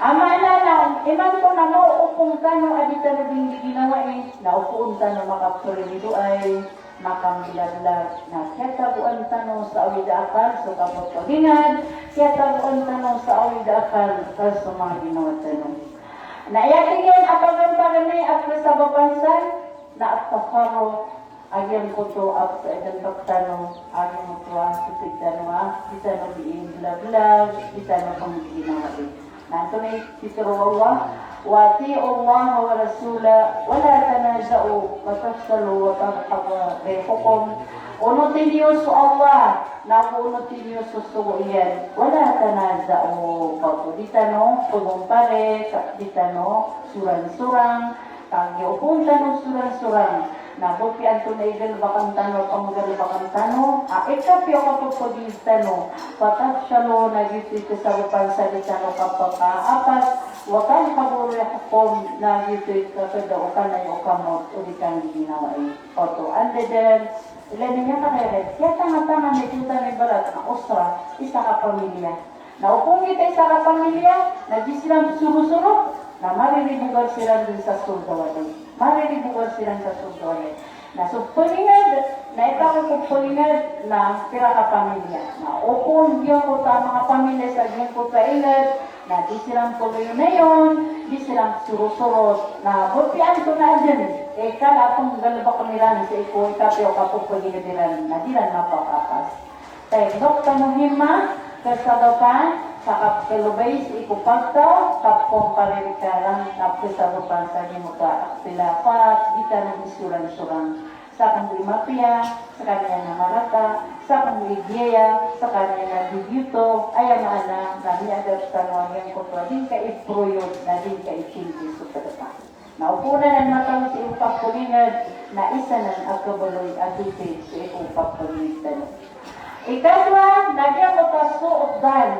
A maana na imanto na maoompong tano a di tano dinggiginawai, na opoon tano makapriridoay, makamblablag, na kiyatagoan tano sa awid a akal so kapapagingad, kiyatagoan tano sa awid a akal so manga ginawa tano. Na aya tig iyan a paganay a pzabapan san, na at-tafarruq, a giyangkoto a pzabapan tano, a giyangkoto a sipig tano a, di tano dii mblablag, di tano pnggiginawai. Na antonaa i pitharo o Allah, "Wa ati'ullaha wa rasulahu wa la tanaza'u fatafshalu wa tadhhaba rihukum." Onoti niyo so Allah, na onoti niyo so sogo iyan. Wa la tanaza'u, ka di tano pgompare, ka di tano soransorang, ka giya opon tano soransorang, na bo piya antonaa i galbkn tano, pnggalbkn tano, a ikapiya o kapphagingd tano, fatafshalu, na giyoto i kasabapan sa di tano kapakaapas, wa tadhhaba rihukum, na giyoto i kakada o kanay o kamot o di kanggiginawai. Oto, anda dn, ilay niyan ka kaya, kiyatanga-tanga niyan, ibarat na usra, isa ka pamilya. Na opama giyoto i isa ka pamilya, na di siran sorosoro, na mariribogan siran dn sa sorga wani. Mariribogan siran sa sorga wani. Na so pagingd, na ipakokop pagingd, na pira ka pamilya. Na opama giyangkoto a manga pamilya sa giyangkoto a ingd, na di siran pagayonayon, di siran sorosoro, na bo piya antonaa dn i kala a pnggalbkn iran sii ko ikapiya o kapphagingd iran, na di ran mapakaapas. Tayyib, so kamuhima, kasabapan sa kapkalobay sii ko pagtaw, kapkompare rka ran, na kasabapan sa giyangkoto a ikhtilafat, di tano dii soransorang. Sakn bo i mapiya, skaniyan na marata, sakn bo i giyaya, skaniyan na di giyoto, aya maana na miyaadap tano a giyangkoto a di ngka i proyod, na di ngka i tinggi so pd ka. Na opama na mataw sii ko kapphagingd, na isa nan a kabaloy a doti sii ko kapphagingd tano. Ikadowa, na giyangkoto a su'ud dhann.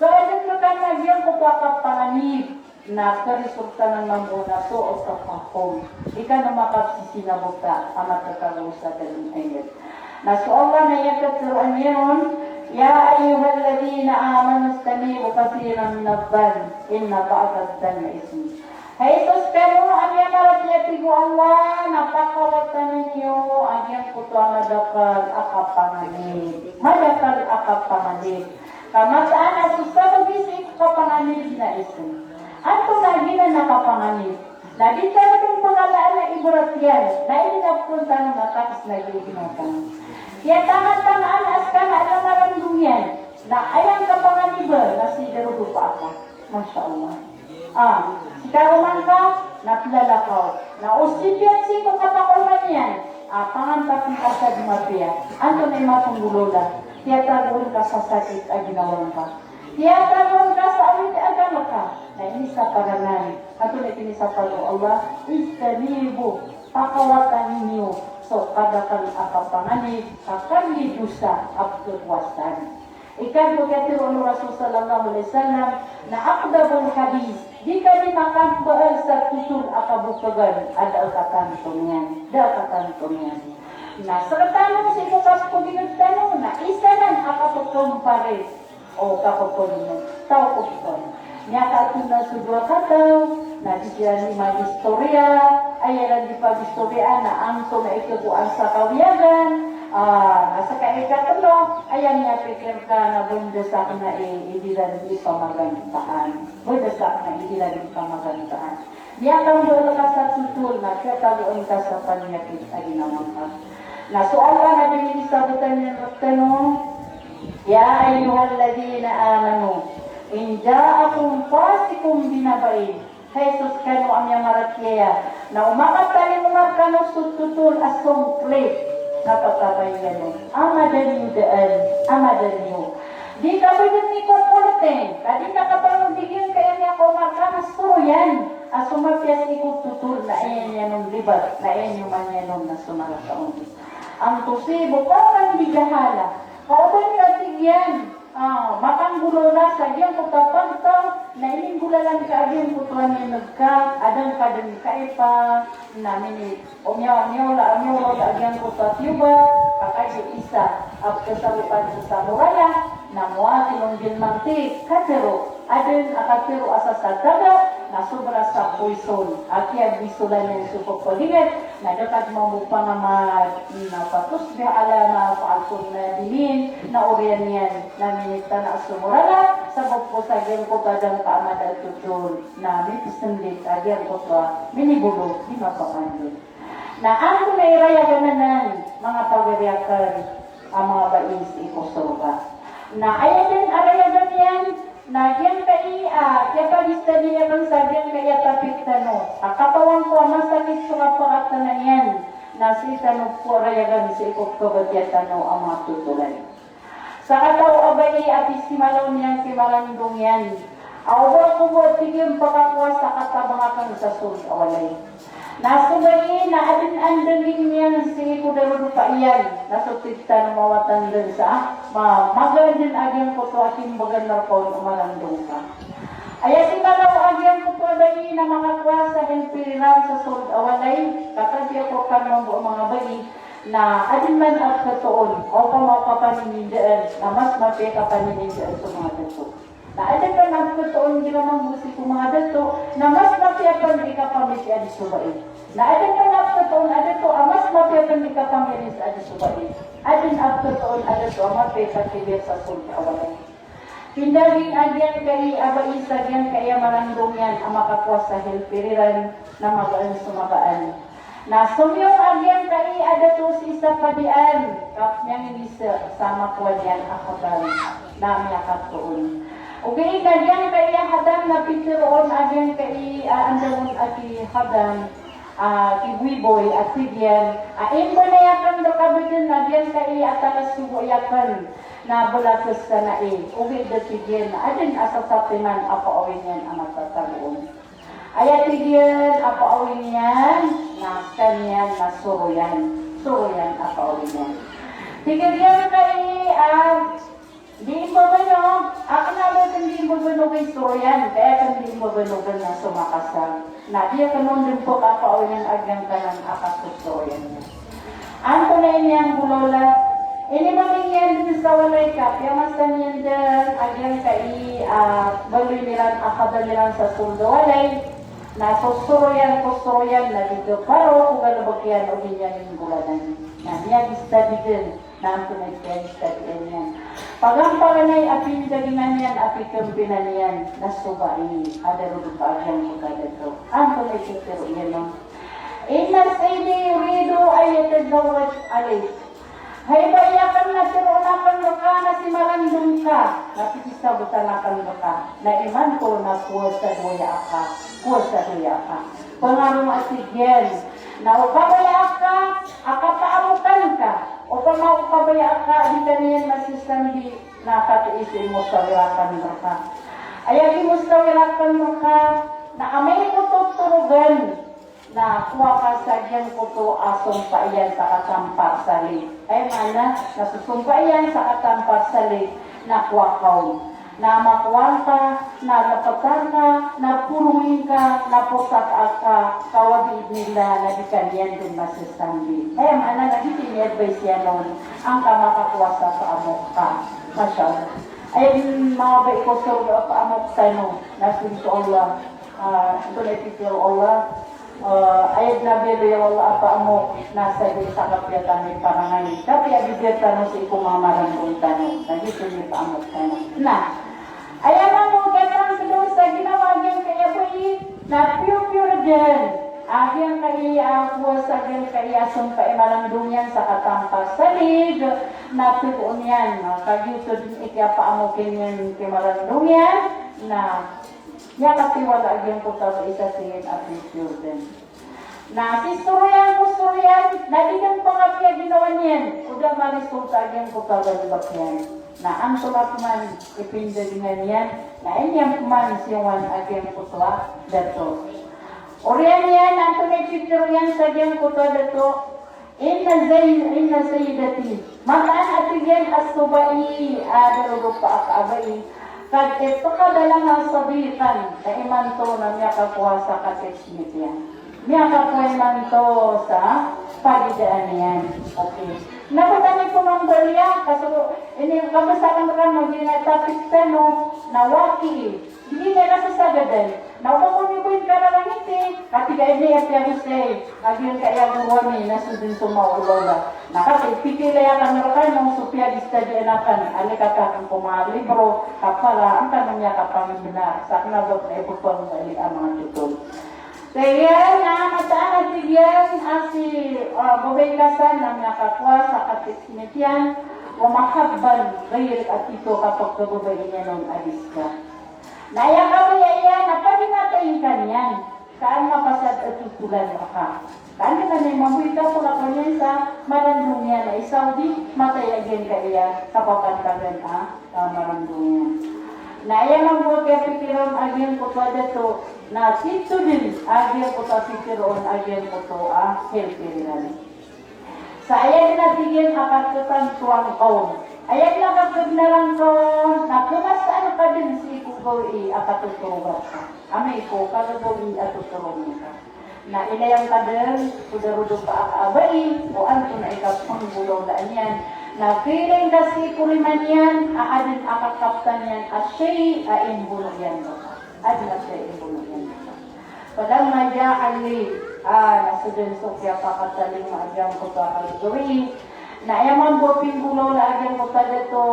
Ka adn rka na giyangkoto a kapanganib, na karisultanan mambo na su'ut tafahum. Di kano makapsisinabota a matatago sa dalm a ingd. Na so Allah na aya katharo iyan on, "Ya ayyuhalladhina amanu ijtanibu kathiran minadh-dhann, inna ba'dadh-dhanni ithm." Hay so skano a miyamaratiyaya, tig o Allah, na pakawatani niyo a giyangkoto a madakl a kapanganib. Madakl a kapanganib. Ka mataan a so sabagi sii ko kapanganib na ithm. Antonaa giyanan a kapanganib? Na di tano dn pngalaan a ibarat iyan, na inipon tano na takis na giya i binatang. Kiyatangan-tangan a skano a langaran doniya, na aya kapanganib na si darodopa aka. Masha Allah. Ah, si karoma ngka, na plalakaw. Na o sipiyan sii ko kapakaoma niyan, ah, pangantapn ka sa di mapiya. Antonaa i mapnggolawla? Tiyatagoon ka sa sakit a ginawa ngka. Tiyatagoon ka sa awid a akal ka. Na inisapar anan. Antonaa i inisapar o Allah? Ijtanibu, pakawatani niyo so kadakl a kapanganib, ka kalidosa a pkhowasaan. Ikadowa, katharo o Rasul sallallahu alaihi wasallam, na aqdabul hadith, di ka di makambaal sa totol a kabokhagan a da a katanto niyan, da a katanto niyan. Na sktano sii ko kapagingd tano, na isa nan a kapkompare o kapagingd. Taw ko pn. Miyakaatoon so dowa kataw, na di siran di mag-istoriya, aya iran di pag-istoriya na antonaa i kagoan sa kawiyagan, ah, na ska ikatlo, aya miyapikir ka na banda sakn i, i di ran di pamagantaan. Banda sakn i di ran di pamagantaan. Miyakambaal ka sa totol na kiyatagoon ka sa paniyakit a ginawa ngka. Na so Allah na binisabotan iyan rktano, "Ya ayyuhalladhina amanu, in ja'akum fasiqun binaba'in." Hay so skano a miyamaratiyaya, na o makatalingoma rkano so totol a songklip, na patabayanu. Amada niyo daan, amada niyo. Di ka bo dn ikokolteng, ka di ka kapangodigen ka iyan a miyakaoma rkano, soroyan. A so mapiya sii ko totol na aya niyan on libat, na aya niyo man iyan on na so marata on. An tusibu qawman bijahalah. Ka o ba niyo a tig Iyan, ah, makanggolawla sa giyangkoto a pagtaw, na ininggolalan ka a giyangkoto a niyamag ka, adn ka dn kaipa, na mini, o miya-, miyawla, miyawlawla a giyangkoto a tiyoba, ka kagiya isa a pkhasaropan sa morala, na mowa tinonggin mangti, katharo, adn a katharo a sasataga, na sobra sa poison, a kiyabisolan iyan so pphalingat, na da ka dn mambo pangamad, na fatusbih ala ma fa'altum nadimin, na oriyan iyan na minitana so morala, sabap ko sa giyangkoto a da ngka amada thotol, na mipsndit a giyangkoto a minibolo di mapakandod. Na antonaa i rayagan anan, manga pagari akn, a manga bai sii ko sorga. Na aya dn a rayagan iyan, na giyangkai a, kiyapagistadi akn sa giyangkai a topic tano a katawan ko a masakit so kapakatana iyan, na sii tano ko rayagan sii ko kabatiya tano a manga thotolan. Sakataw a bai a pisimalaw niyan ki marandong iyan a, o ba ko bo, tig iyan, pakakowa sa katabang akn sa sold a walay. Na so bai na adn a ndalin iyan sii ko darodopa iyan, na so tig tano mawatan dn sa, ma-, magaan dn a giyangkoto a kimbagan rka on o marandong ka. Aya simalaw a giyangkoto a bai na makakowa sa helper iran sa sold a walay, ka kagiya ko rkano mambo a manga bai, na adn man a pkhaton, opama o kapaninindaan, na mas mapiya i kapaninindaan so manga dato. Na adn man a pkhaton igira mambo sii ko manga dato, na mas mapiya pn i kapamitian so bai. Na adn man a pkhaton a dato a mas mapiya pn i kapamitian so bai. Adn a pkhaton a dato a mapiya i kakibir sa sold a walay. Pindaging a giyangkai a bai sa giyangkai a marandong iyan a makakowa sa helper iran, na magaan so magaan. Na somiyor a giyangkai a dato sii sa padian, ka miyangini sa, sa makowa niyan a khadam, na miyakatoon. Ogaid na giyangkai a khadam na pitharo on a giyangkai a, ah, andaon a ki khadam, ah, ki boyboy a tig iyan a, imbnay akn rka bdn a giyangkai a talasogo akn, na bala ksanai, ogaid a tig iyan a adn a sasatiman a paawing iyan a matatago on. Aya tig iyan a paawing iyan, na skaniyan na soroyan. Soroyan a paawing iyan. Tig iyan kai a, di imbabano, akn a ba kn di imbabano kay soroyan, kaya kn di imbabano kn na so makasal. Na di akn on dn pkapaawingan a giyangkanan a kasosoroyan iyan. Antonaa i niyan golawla? Inimaning iyan dn sa walay ka, piyamasa niyan dn a giyangkai a, ah, baloy iran a khadam iran sa sold a walay. Na so soroyan ko soroyan na di kaparo ko galbk iyan o di niyan inggolalan. Na miyagistadi dn, na antonaa i kiyagistadian iyan? Pagamparanay a pindagingan iyan a pikmpinan iyan na so bai a darodopa a giyangkoto a dato. Antonaa i pitharo iyan on? Inna sayyidi yuridu an yatazawwaj alayk. Hay bai akn, na tharoon akn rka na si marandong ka, na pikisabotan akn rka, na imanto na kowa sa doya aka, kowa sa doya aka. Pngaroma a tig iyan na o kabaya aka a kapaamokan ka, opama o kabaya aka a di ka niyan masisambi, na katii so imosawir akn rka. Aya kimosawir akn rka na amay ko totorogan, na kowa ka sa giyangkoto a sompa iyan sa katampar sa lig. Aya maana na so sompa iyan sa katampar sa lig na kowa ka on. Na makowa ka, na lpta ka, na porongi ka, na posaka ka, ka wa bi'idhnillah na di ka niyan dn masisambi. Aya maana na giyoto i advice iyan on angka makakowa sa paamok ka. Masha Allah. Aya dn manga bai ko sorga a paamok tano, na so insha Allah, ah, antonaa i pitharo o Allah, ah, aya dn a biyaloy o Allah a paamok na sa di sa kapiya tano i parangay, kapiya bibiyar tano sii ko manga marandong tano, na giyoto i paamok tano. Na aya mambo a katangkd on sa ginawa a giyangkai a bai na pure-pure dn a giyangkai a kowa sa giyangkai a sompa i marandong iyan sa katampar sa lig, na tharoon iyan, na kagiya oto dn i kiyapaamok iyan ki marandong iyan, na miyakatiwala a giyangkoto a bai sa tig iyan a pure-pure dn. Na si soroyan ko soroyan na di dn pakapiya ginawa niyan, o da marisulta a giyangkoto a galbk iyan. Na antonaa pman i pindagingan iyan, na aya niyan pman siyongan a giyangkoto a dato. Oriyan iyan, antonaa i pitharo iyan sa giyangkoto a dato? Inna zay-, inna sayyidati. Mataan a tig iyan a so bai a darodopa a kabai. Qad ittakhadha laha sadiqan. Na imanto na miyakakowa sa katitmit iyan. Miyakakowa imanto sa pagidaan iyan. Okay. Na botani ko mambo niya, kaso ini kabasaan ka na gina topic tano, na waki. Di niyan kasasagadan. Na o ba ko ni boy kararangiti, katii ka ini a piyagosay a giyangkaya goro ami na so dn so maolola. Na katii, pikilaya kano rkano so piyagistadian akn a likat akn ko manga libro, ka para angkanan miyakapangbenar sa kna ba pn a ipagpanggali a manga totol. Tig iyan a mataan a tig iyan a si, ah, babay ka san na miyakakowa sa katitmit iyan, wa mahabban ghayr a tito kapagkababay iyan on a di ska. Na aya kabaya iyan na pagingatan ka niyan, ka an mapasad a totolan rka. Ka an ka na mambo i kapolaka niyan sa marandong iyan a i Saudi, matay a giyangkaya kapapantagan a, a marandong iyan. Na aya mambo a kiyapikira on a giyangkoto a dato, na tito dn a giyangkoto a pikira on a giyangkoto a helper iran. Sa aya dn a tig iyan a katktan to angka on. Aya dn a kakabnar angka on, na kmasaan ka dn sii ko gawii a katotorogan ka. Amay ko kagagawii a totorogan ka. Na ilaya ngka dn ko darodopa a kabai, o antonaa i kapnggolawlaan iyan. Na kailay ngka sii ko rima niyan, a adn a kakaptan iyan a shay a imbono iyan rka. Adn a shay a imbono iyan rka. Falamma ja'a li, ah, na so dn so kiyapakatalingoma a giyangkoto a kagagawii. Na aya mambo a pinggolawla a giyangkoto a dato,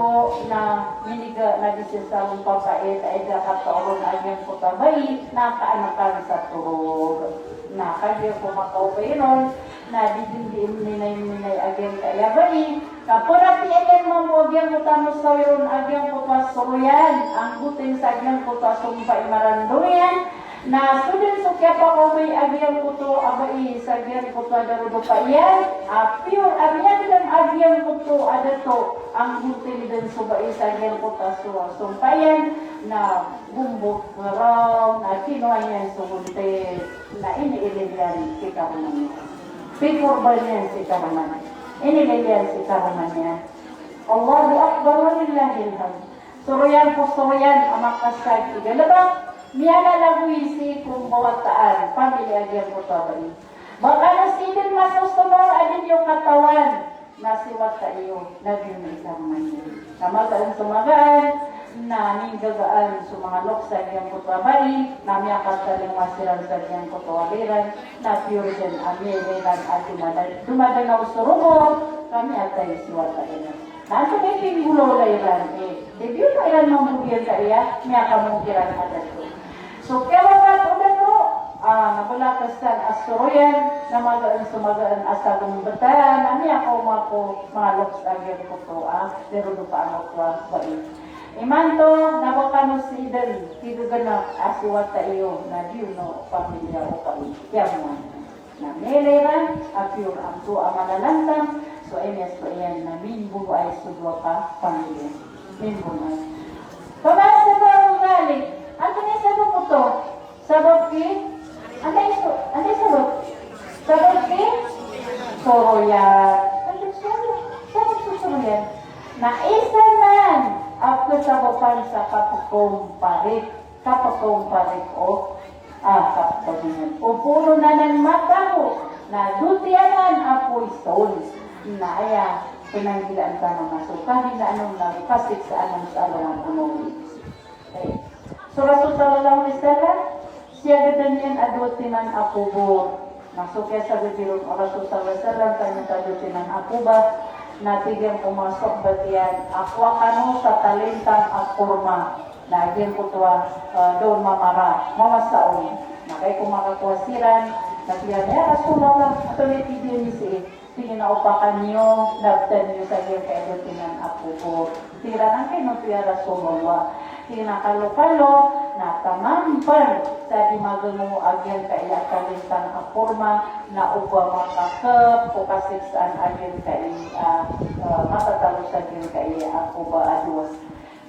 na miniga na di sii sa lompapait a ida kataw ron a giyangkoto a bai, na kaanakan sa torog. Na kagiya ko makaobay ron, na di dn di mninay-mninay a giyangkaya bai. Ka paratiyayaan mambo a giyangkoto a mosawi ron a giyangkoto a soroyan, anggoto sa giyangkoto a sompa i marandong iyan, na so dn so kiyapakaobay a giyangkoto a bai sa giyangkoto a darodopa iyan, a pure a miyagdam a giyangkoto a dato, anggoto dn so bai sa giyangkoto a so-, sompa iyan, na gombok ngaraw, na kinowa niyan so gonti, na iniilay iyan sii karoma niyan. Pikorban iyan sii karoma niyan. Iniilay iyan sii karoma niyan. Allahu Akbar, walillahil hamd. Soroyan ko soroyan a makasag i galbk, miyalalagoy sii ko mbawataan, pamiliya a giyangkoto a bai. Ba kano sii dn masosonor a di niyo katawan, na si wata iyo, na di niyo ikaroma niyan. Na magaan so magaan, na minggagaan so manga loks a giyangkoto a bai, na miyakatalingoma siran sa giyangkoto a bai ran, na pure dn a miyailay ran a domada-, domadanaw so rogo, ka miyatay si wata iran. Na antonaa i pinggolawla iran, eh, di biyono iran mambo giyangkaya miyakamong kiran a dato. So kiyawapat o dato, ah, na bolakesan a soroyan, na magaan so magaan a sagombtan, na miyakaoma ko manga loks a giyangkoto a darodopa angkoto a bai. Imanto, na ba kano sii dn kigegenek a si wata iyo, na di niyo pamiliya o kawi. Kiyamowan. Na miyailay iran a pure a dowa a malalantang, so aya miyasowa iyan na mimbonoay so dowa ka pamiliya. Mimbonoay. Fama asbabu dhalik. Antonaa i sabap oto? Sabap ki, antonaa i so-, antonaa i sabap? Sabap ki soroyan. Antonaa i soroyan? Sabap so soroyan. Na isa nan a kasabapan sa kapkaomparik. Kapkaomparik o, ah, kapkaomparik. O poro anan matago, na dotiyanan a poison. Na aya pinanggilaan tano na so kahinaan on na kasiksaan on sa alongan o mawri. Okay. So Rasul sallallahu alaihi wasallam, siyagadan iyan a dotiyanan a kobor. Na so kiyasabagi ron o Rasul sallallahu alaihi wasallam, sa giyangkoto a dotiyanan a kobor, na tig iyan ko manga sahabat iyan a kowa kano sa talintang a korma. Na giyangkoto a, eh, daon mamara, mawasa on. Na kagiya ko makakowa siran, na tig iyan, "Ya Rasulullah, antonaa i pidi ami sii?" Tig iyan a opakan iyo, na btad iyo sa giyangkaya dotiyanan a kobor. Tig iran a, "Angkaino oto ya Rasulullah?" Tig iyan a kalokalo, na taman pn sa di magango a giyangkaya talintang a korma, na oba makakep ko kasiksaan a giyangkaya, ah, ah, matatago sa giyangkaya a koba a dowa.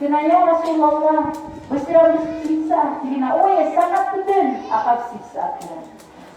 Tig iyan a, "Ya Rasulullah, ba siran di siksa?" Tig iyan a, "Oway, sangat dn a kapsiksa kiran."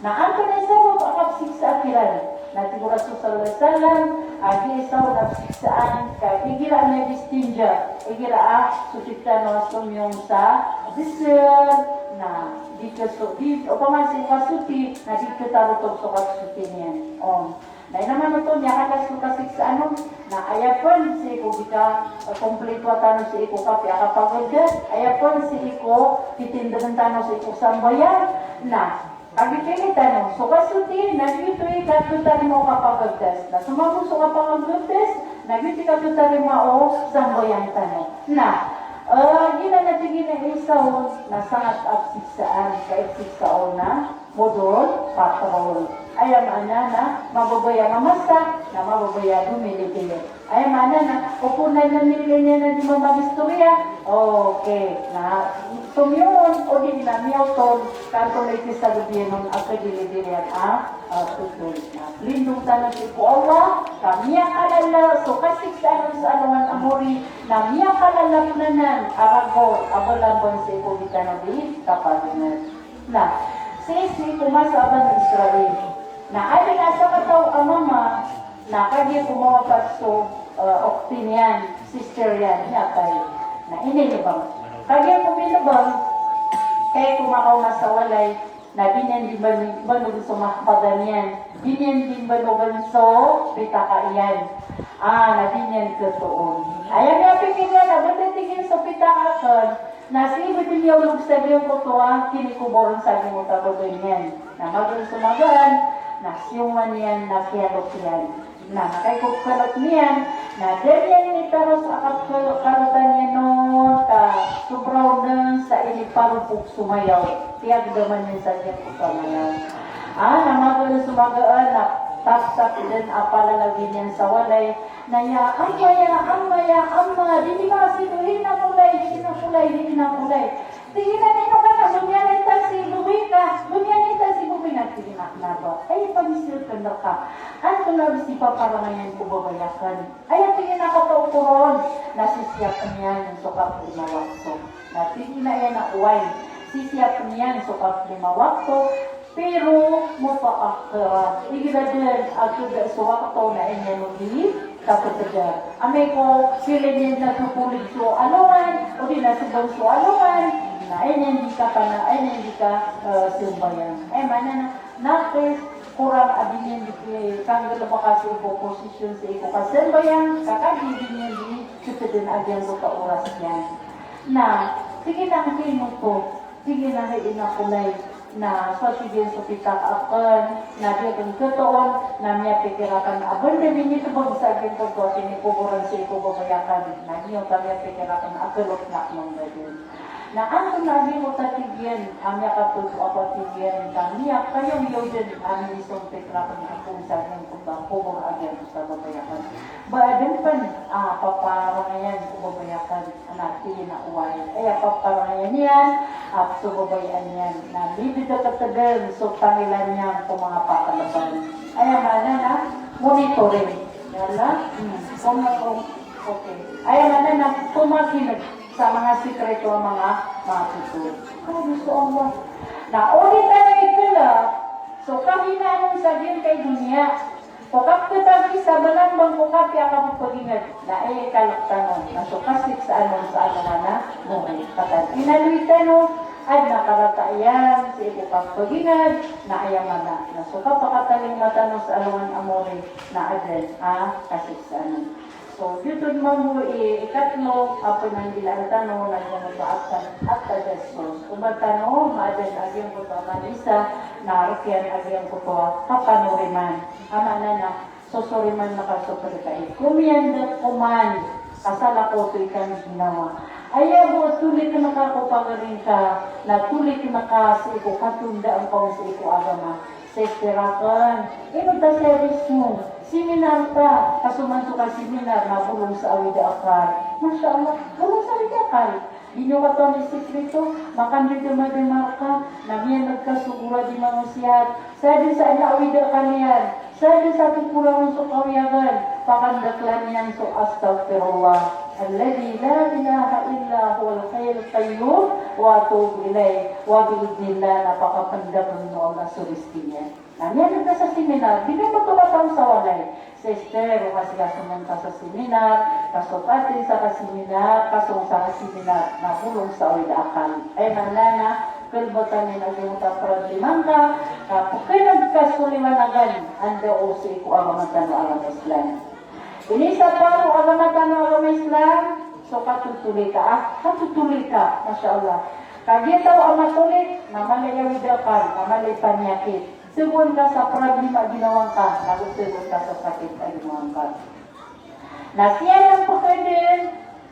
Na antonaa i sabap a kapsiksa kiran? Na tig o Rasul sallallahu alaihi wasallam a giya isa on a psiksaan ka igira a miyag-istinja, igira a so tig tano a somiyong sa bsl, na di kaso, di, opama sii kasoti, na di katarotop so kasoti niyan. O, na ino man oto miyakala so kasiksaan on, na aya pn sii ko di ka, eh, komplitoa tano sii ko kapiya kapagdas, aya pn sii ko titindgn tano sii ko sambayang, na kagiya tig tano, so kasoti na giyoto i katarima o kapagdas. Na so mambo so kapagdas, na giyoto i katarima o sambayang tano. Na, eh, giyanan a tig iyan a isa on na sangat a psiksaan, ka ipsiksa on na modol patrol. Aya maana na mababaya mamasa, na mababaya domilibili. Aya maana na, o pn na nililin iyan a di mamag-istoriya. Okay. Na somiyong on, o di na miyaotol, ka antonaa i kisagad iyan on a kadilidilian a, a, totol. Na plindong tano sii ko Allah, ka miyakalala so kasiksaan on sa alongan a mori, na miyakalala pn anan a ragon a balamban sii ko di tano di kapagingd. Na sii, sii ko masa a Bani Israil, na adn a sakataw a mama, na kagiya ko mawapat so, eh, okti niyan, sister iyan, miyatay. Na inilbang. Kagiya ko milbang, kay ko makaoma sa walay, na di niyan di mban-, mbanog so mahfadha niyan, di niyan di mbanogan so pitaka iyan. Ah, na di niyan katoon. Aya miyapikir iyan a ba di tig iyan so pitaka akn, na sii bo di niyan olog sa giyangkoto a kinikoboran sa giyangkoto a babay niyan. Na magaan so magaan, na siyoman iyan, na kiyalot iyan. Na kagiya ko kalot niyan, na da niyan initaros a kapkal-, kalotan iyan on ka sobra on dn sa iniparopok so mayaw. Piyagdaman iyan sa giyangkoto a mayaw. Ah, na magaan so magaan, na taptap dn a palalawi niyan sa walay. Na ya amma, ya amma, ya amma, di niyo ba kasi, di na kulay, di na kulay, di na kulay. Tig iyan a ino ka na, so miyanita si babay ka, so miyanita si babay ka, tig iyan a kna ba. Ay, pamisil ka na ka. Antonaa bs i paparangayan ko babay akn? Aya tig iyan a katao ko ron, na sisiyapn iyan so kaplima wakto. Na tig iyan a oway, sisiyapn iyan so kaplima wakto, pero mutaakhira. Igira dn a kda so wakto na aya niyan on di kaptda. Amay ko sii niyan na kapolig so alongan, odi na sbang so alongan, na aya niyan di kapana, aya niyan di ka, eh, sambayang. Aya maana na, naqis, korang a di niyan di, eh, kanggalbka sii ko posisyon sii ko kasambayang, ka kagiya di niyan di kaptda a giyangkoto a oras iyan. Na, tig iyan a kna ino oto, tig iyan a hay ina ko lay, na so tig iyan so pitaka akn, na di akn katoon, na miyapikir akn a ba dn initbag sa giyangkoto a kinikoboran sii ko babay akn, na giyoto a miyapikir akn a kalot na akn on ba dn. Na antonaa giyangkoto a tig iyan a miyakatoto a ba tig iyan, ka miyakayaw-yaw dn a minisompit rakn a poon sa giyangkoto a kobor a giyangkoto a babay akn. Ba adn pn a paparangayan ko babay akn? Na tig iyan a oway. Aya paparangayan iyan a so babay iyan na mididkt dn so tangilan iyan ko manga pakalban. Aya maana na monitoring. Yala? Hmm. Poma-, okay. Aya maana na tomakin'g sa manga sikreto a manga, manga toto. Ay, so Allah. Na o di tano ikla so kahinaan sa giyangkai a doniya, ko kapkhatabis a balambang ko kapiya a kapagingd, na aya ikalk tano na so kasiksaan on sa alongan a mori. Ka inaloy tano, adn a karata iyan sii ko kapagingd, na aya maana na so kapakatalingoma tano sa alongan a mori na adn a kasiksaan on. So, giyoto mambo i ikatlo a pnanggilaan tano na giyangkoto a at-, at-tajassus. O ba tano maadn a giyangkoto a manisa na rk iyan a giyangkoto a kapanoriman. A maana na sosoriman ka so pd ka i komiyan da koman ka salakaw oto i kangginawaa. Aya bo a tolikn ka ko pagari ngka, na tolikn ka sii ko katondaan ka on sii ko agama. Sii ko rakn, ino ta sa bisong seminar ta, ka so man so ka seminar na bolong sa awid a akal. Masha Allah, bolong sa awid a akal. Di niyo katawan i sikreto, makandadamdama rka na miyan'g ka so gora di mangosiyat. Sa dn sa aya awid a akal iyan, sa dn sa poporangan so kawiyagan, pakandaklan iyan so astaghfirullah. Alladhi la ilaha illa huwal hayyul qayyum. Wa atubu ilayk, wa bi idhnillah, na pakapndakn o Allah so rizki niyan. Na miyaneg ka sa seminar, di ka matokatawan sa walay. Sister, o ka sii ka somon ka sa seminar, ka so pati sa ka seminar, ka song sa ka seminar, na bolong sa awid a akal. Aya maana na, kalbatan iyan a giyangkoto a problema ngka, ka pkhaneg ka so liwanagan, anda o sii ko agama tano a agama Islam. Inisapar o agama tano a agama Islam, so katotolika, ah, katotolika, masha Allah. Kagiya taw a matolik, na mala i awid a akal, na mala i paniyakit. Sagoan ka sa problema a ginawa ngka, na go sagoan ka sa sakit a ginawa ngka. Na sii anan pkadn,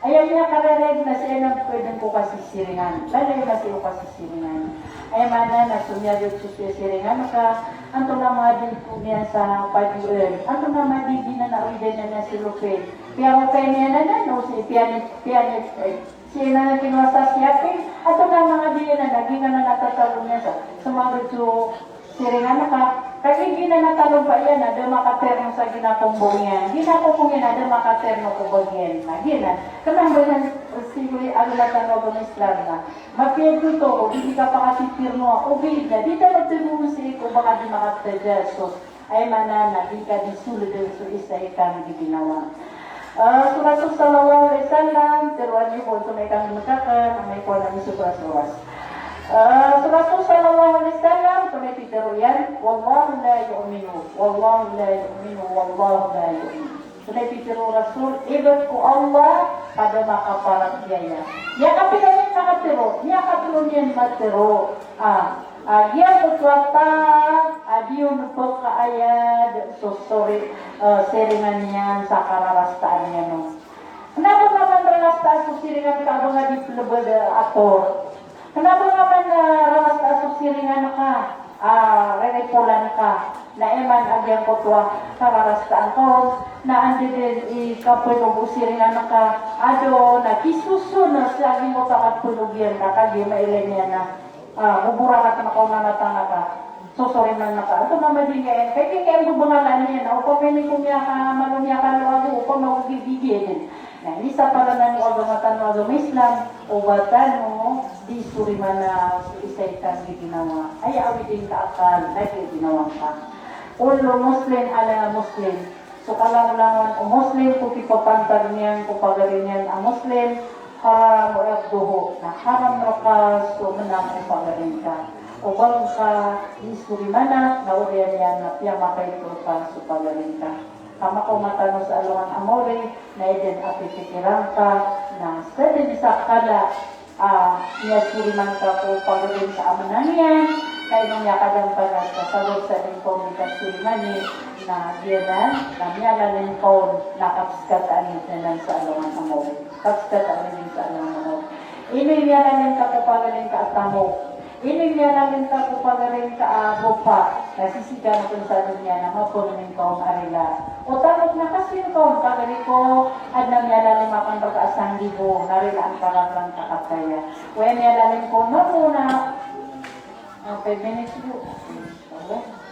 aya miyakararag na sii anan pkadn ko kasisiringan. Lalo na sii ko kasisiringan. Aya maana na so miyadn so sisiringan ka, antonaa manga di ko niyan sa padiyoan, antonaa manga di giyanan a awidan iyan a si Lupin. Piyakokay niyan anan, o si piyanit, piyanit, eh, Sii na kinowa sa siyapin, antonaa manga di iyan a giyanan a tatalo niyan sa, so manga di so siringan ka, kagiya giyanan a talompa iyan a da makaterno sa ginakombong iyan, ginakombong iyan a da makaterno ko bagiyan, na giyanan. Kna ba iyan, sii ko agama tano a agama Islam na, mapiya oto, o di kapakatitirno, o di na, di tano tirno sii ko ba ka di makatajasus. Aya maana na di ka di soldn so isa i kanggiginawang. Ah, so Rasul sallallahu alaihi wasallam, tharoon iyo bo, antonaa i kanggimakakn, amay ko anan i so oras-oras. Ah, so Rasul sallallahu alaihi wasallam, antonaa i pitharo iyan, "Wallahu la yu'minu, wallahu la yu'minu, wallahu la yu'minu." Antonaa i pitharo o Rasul, ibt ko Allah, ka da makaparatiyaya. Aya kapira niyan makatharo, aya kapira niyan matharo. Ah, a giyangkoto a taw a di on pkaayad so sori, eh, siringan iyan sa kararastaan iyan on. Kna ba nga man rarastaan so siringan ka a ba nga di plbd a ator? Kna ba nga man, eh, rarastaan so siringan ka a riripolan ka? Na iman a giyangkoto a kararastaan ka on, na anda dn i kapnog o siringan ka a doon a kisoson sa giyangkoto a kapnog iyan na kagiya mailay niyan na Ah, boborakat na kaonan a tanga ka. Sosoriman na ka. Antonaa madi ngka iyan, kagiya ngka iyan bo bngalan iyan, opama ini ko miyakamalo, miyakalo ago, opama ko gigigiyadn. Na inisapar anan o agama tano a agama Islam, o ba tano di soriman a so isa i kanggiginawa. Aya awid ingka a akal, lagid o ginawa ngka. Kullu muslim ala muslim. So kalangolangon o Muslim ko kipapantag iyan ko pagari niyan a Muslim, haram irduhu, na haram rka so mnang o pagari ngka. O ba ngka di sorimanan, na oriyan iyan na piyamakaito ka so pagari ngka. Ka makaoma tano sa alongan a mawri, na aya dn a pipikiran ka, na sadn sa kala a miyasoriman ka ko pagari ngka a mnang iyan, ka ino miyakadampanag ka sabap sa di ngka on di kasorimani, na giyanan, na miyalalim ka on, na kapskataan iyan sa alongan a mawri. Kapskataan iyan sa alongan a mawri. Ino i miyalalim ka ko pagari ngka a tamok? Ino i miyalalim ka ko pagari ngka a lopa? Na sisigan ko sa doniya na mapangnin ka on a rila. O tamok na kasin ka on, pagari ko, adn a miyalalim akn rka a sanggibo, na rilaan ka rka a kakaya. Oway, miyalalim ko, no, no, na, ah, five minutes bo.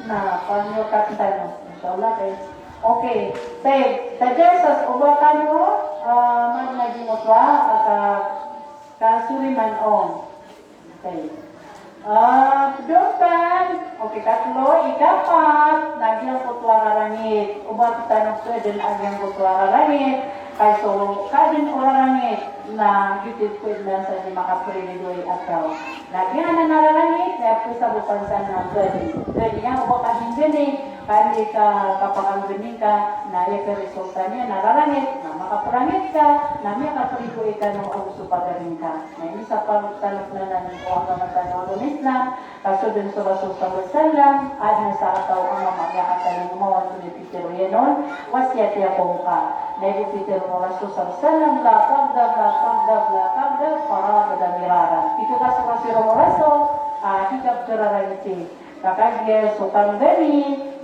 Na, pangyo ka tano. Inshallah, okay. Okay. Tayyib, tajassasu, o ba kano, ah, man lagi mo to, ah, ka, kasoriman on. Okay. Ah, pd on, okay, katlo, ikapat, na giyangkoto a rarangit. O ba tano pd a giyangkoto a rarangit, ka so kadn o rarangit, na giyoto i pwede sa di makaprili doy a taw. Na giyanan a rarangit, na aya pd sa bo pansan na gani. Gani, o ba ka di ngani, ka di ka kapakanggani ka, na aya karesulta niyan na rarangit, na makaprangit ka, na miyakaprili doy kano ago so pagari ngka. Na inisapar tano pn anan o agama tano a agama Islam, ka so dn so Rasul sallallahu alaihi wasallam, adn a sakataw a mama a miyakatalingoma o antonaa i pitharo iyan on, wasiyat iyan ko ngka. Na aya bo pitharo o Rasul sallallahu alaihi wasallam, la taghdab, la taghdab, la taghdab, faraga miraran. Pitharo ka so Rasul, ah, di ka pd rarangiti. Ka kagiya so kanggani,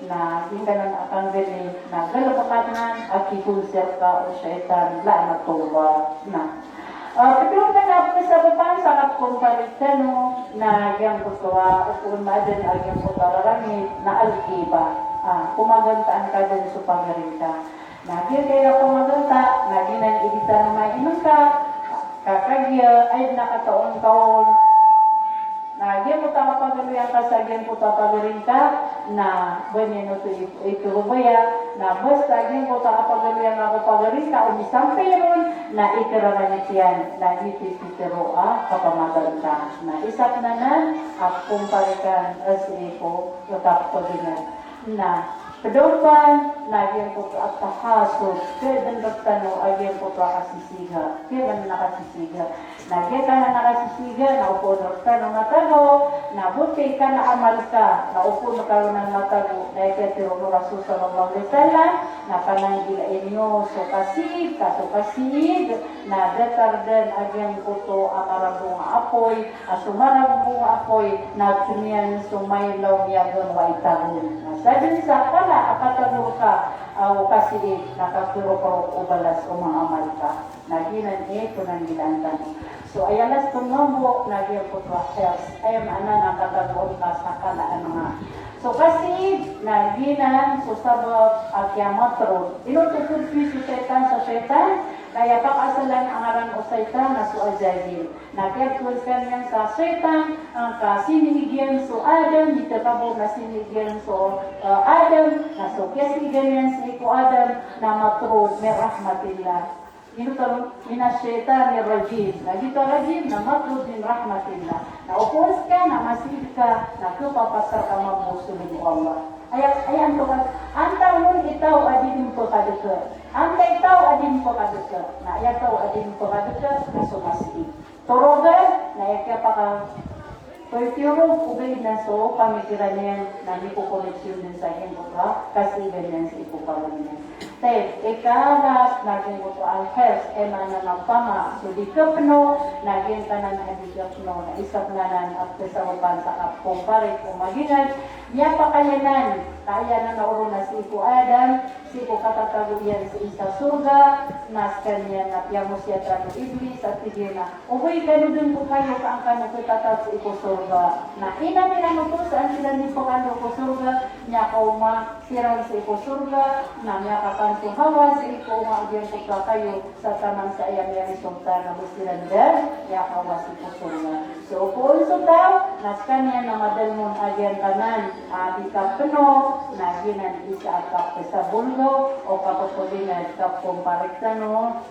na di ngka nan a kanggani, na galbk anan a kikonsert ka o shaytan, la'natullah. Na, ah, pd on na pkasabapan sa kapkompare tano, na giyangkoto a, o kon madn a giyangkoto a rarangit, na al-ghibah. Ah, pmagantaan ka dn so pagari ngka. Na giyangkaya pamaganta, na giyanan i di tano mainngka, Ka kagiya aya na kataon-taon na giyangkoto a kapagaloy angka sa giyangkoto a pagari ngka, na ba niyan oto i-, itorobaya, na basta giyangkoto a kapagaloy angka ko pagari ngka o misampay ron, na ikararangit iyan, na giyoto i pitharo a kapamaganta. Na isa pn anan a pkompare kan a sii ko kapagari ngka. Na pd on pn na giyangkoto a tahasud, kiyadn rktano a giyangkoto a kasisiga, kiyadn a kasisiga. Na giyangkanan a kasisiga na opama rktano matago, na bo pn ka na amal ka, na opama ka onan matago, na aya kiyatharo o Rasul sallallahu alaihi wasallam, na pananggilai niyo so kasiig, ka so kasiig na datar dn a giyangkoto a marambong a apoy, a so marambong a apoy na kn iyan so mailo miyagn o itago. Na sadn sa kala a katago ka, a, o kasiig, na kakrokro o balas o manga amal ka. Na giyanan i pnanggilaan tano. So aya last ko mambo na giyangkoto a hirs. Aya maana na katagoon ka sa kala a manga. So kasiig na giyanan so sabap a kiyamatrod. Ino totod ki so shaytan sa shaytan? Na aya pakaasalan a ngaran o shaytan na so Azazil. Na kiyapos skaniyan sa shaytan, angka siniig iyan so Adam, di tatabaw na siniig iyan so, eh, Adam, na so kiyasiigan iyan sii ko Adam, na matrud min rahmatillah. Ino tano, minash shaytanir rajim. Na giyoto a rajim, na matrud min rahmatillah. Na opama ka, na masiig ka, na kepapasar ka mambo so limo o Allah. Aya, aya antonaa, antaa on i taw a di dn pekadeke. Antaa i taw a di dn pekadeke. Na aya taw a di dn pekadeke, na so masiig. Torogan, na aya kiyapaka-, toy tiyorog, ogaid na so pamikiran iyan, na mikokoneksyon dn sa giyangkoto a kasiigan iyan sii ko pamilya niyan. Tayyib, ika-last na giyangkoto a al-hirs, aya maana na tama, so di kapno, na giyangkanan a di kapno, na isa pn anan a pkhasaropan sa kapkompare ko magingad, miyapakay anan, ka aya anan a oron na sii ko Adam, sii ko katatago iyan sii sa sorga, na skaniyan na piyamosiyatan o Iblis, a tig iyan a, o boy, kano dn bo kayo ka an kano khatatag sii ko sorga. Na inam iran oto sa an siran di pkhaadn ko sorga, miyakaoma siran sii ko sorga, na miyakakan so Hawa sii ko oma a giyangkoto a kayo, sa taman sa aya miyaresulta na bo siran dn miyakaoma sii ko sorga. So, poon so taw, na skaniyan na madalm on a giyangkanan a di kapno, na giyanan i isa a kapkhasabolog o kapkholingad, kapkompare tano.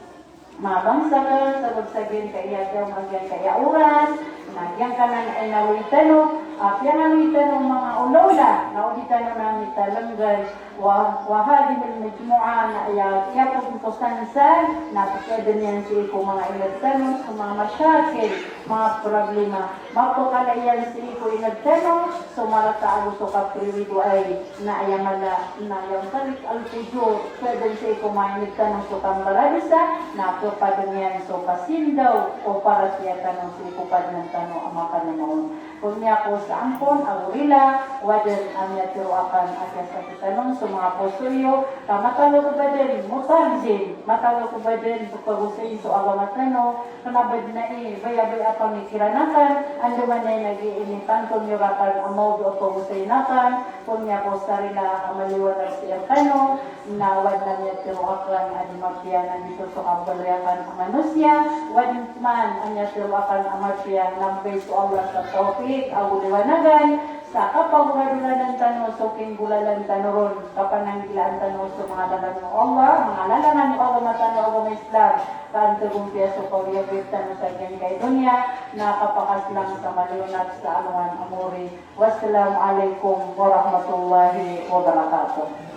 Manga bangsa akn, sabap sa giyangkaya taw, giyangkaya oras, na giyangkanan a inaloy tano, a piyangaloy tano manga olaola, na o di tano na mitalnggan, wa, wa hadhihil majmu'ah, na aya, aya pn ko sansan, na pkhaadn iyan sii ko manga inad tano so manga mashakil, manga problema. Mapakala iyan sii ko inad tano so marata ago so kapriridoay, na aya mala, na aya mtalik al-fujur, pkhaadn sii ko manga inad tano so kambaladisa, na pkhapadn iyan so kasindaw o paratiyaya tano sii ko padnan tano a makananaon. Pangni ako sa angkon a gorila, wa dn a miyatharo akn a kiyasakit anon so manga poso iyo, ka matalok ba dn motanzim, matalok ba dn pkhagosayn so agama tano, kna ba dn a i, baya-baya a pamikiran akn, andamanaya na giya inipanto niyo rakn a mawdo a pkhagosayn akn, pangni ako sa rila a maliwanag sii rkano, na wa dn a miyatharo akn a di mapiya na giyoto so kabaloy akn a manosiya, wa dn man a miyatharo akn a mapiya na mbgay so Allah sa tawfiq ago liwanagan, sa kapagoradoradan tano so kinggolalan tano ron, kapananggilaan tano so manga lalan o Allah, manga lalan o agama tano a agama Islam, ka an tagompiya so kaoyagoyag tano sa giyangkai a doniya, na kapakaslang sa maliwanag sa alongan a mori. Wassalamu alaikum warahmatullahi wabarakatuh.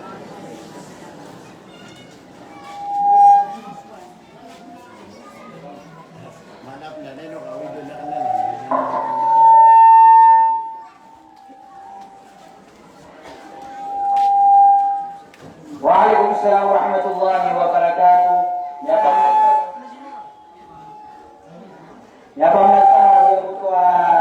Wa alaikum salam warahmatullahi wabarakatuh. Miyapamnata, miyapamnata, miyapamnata.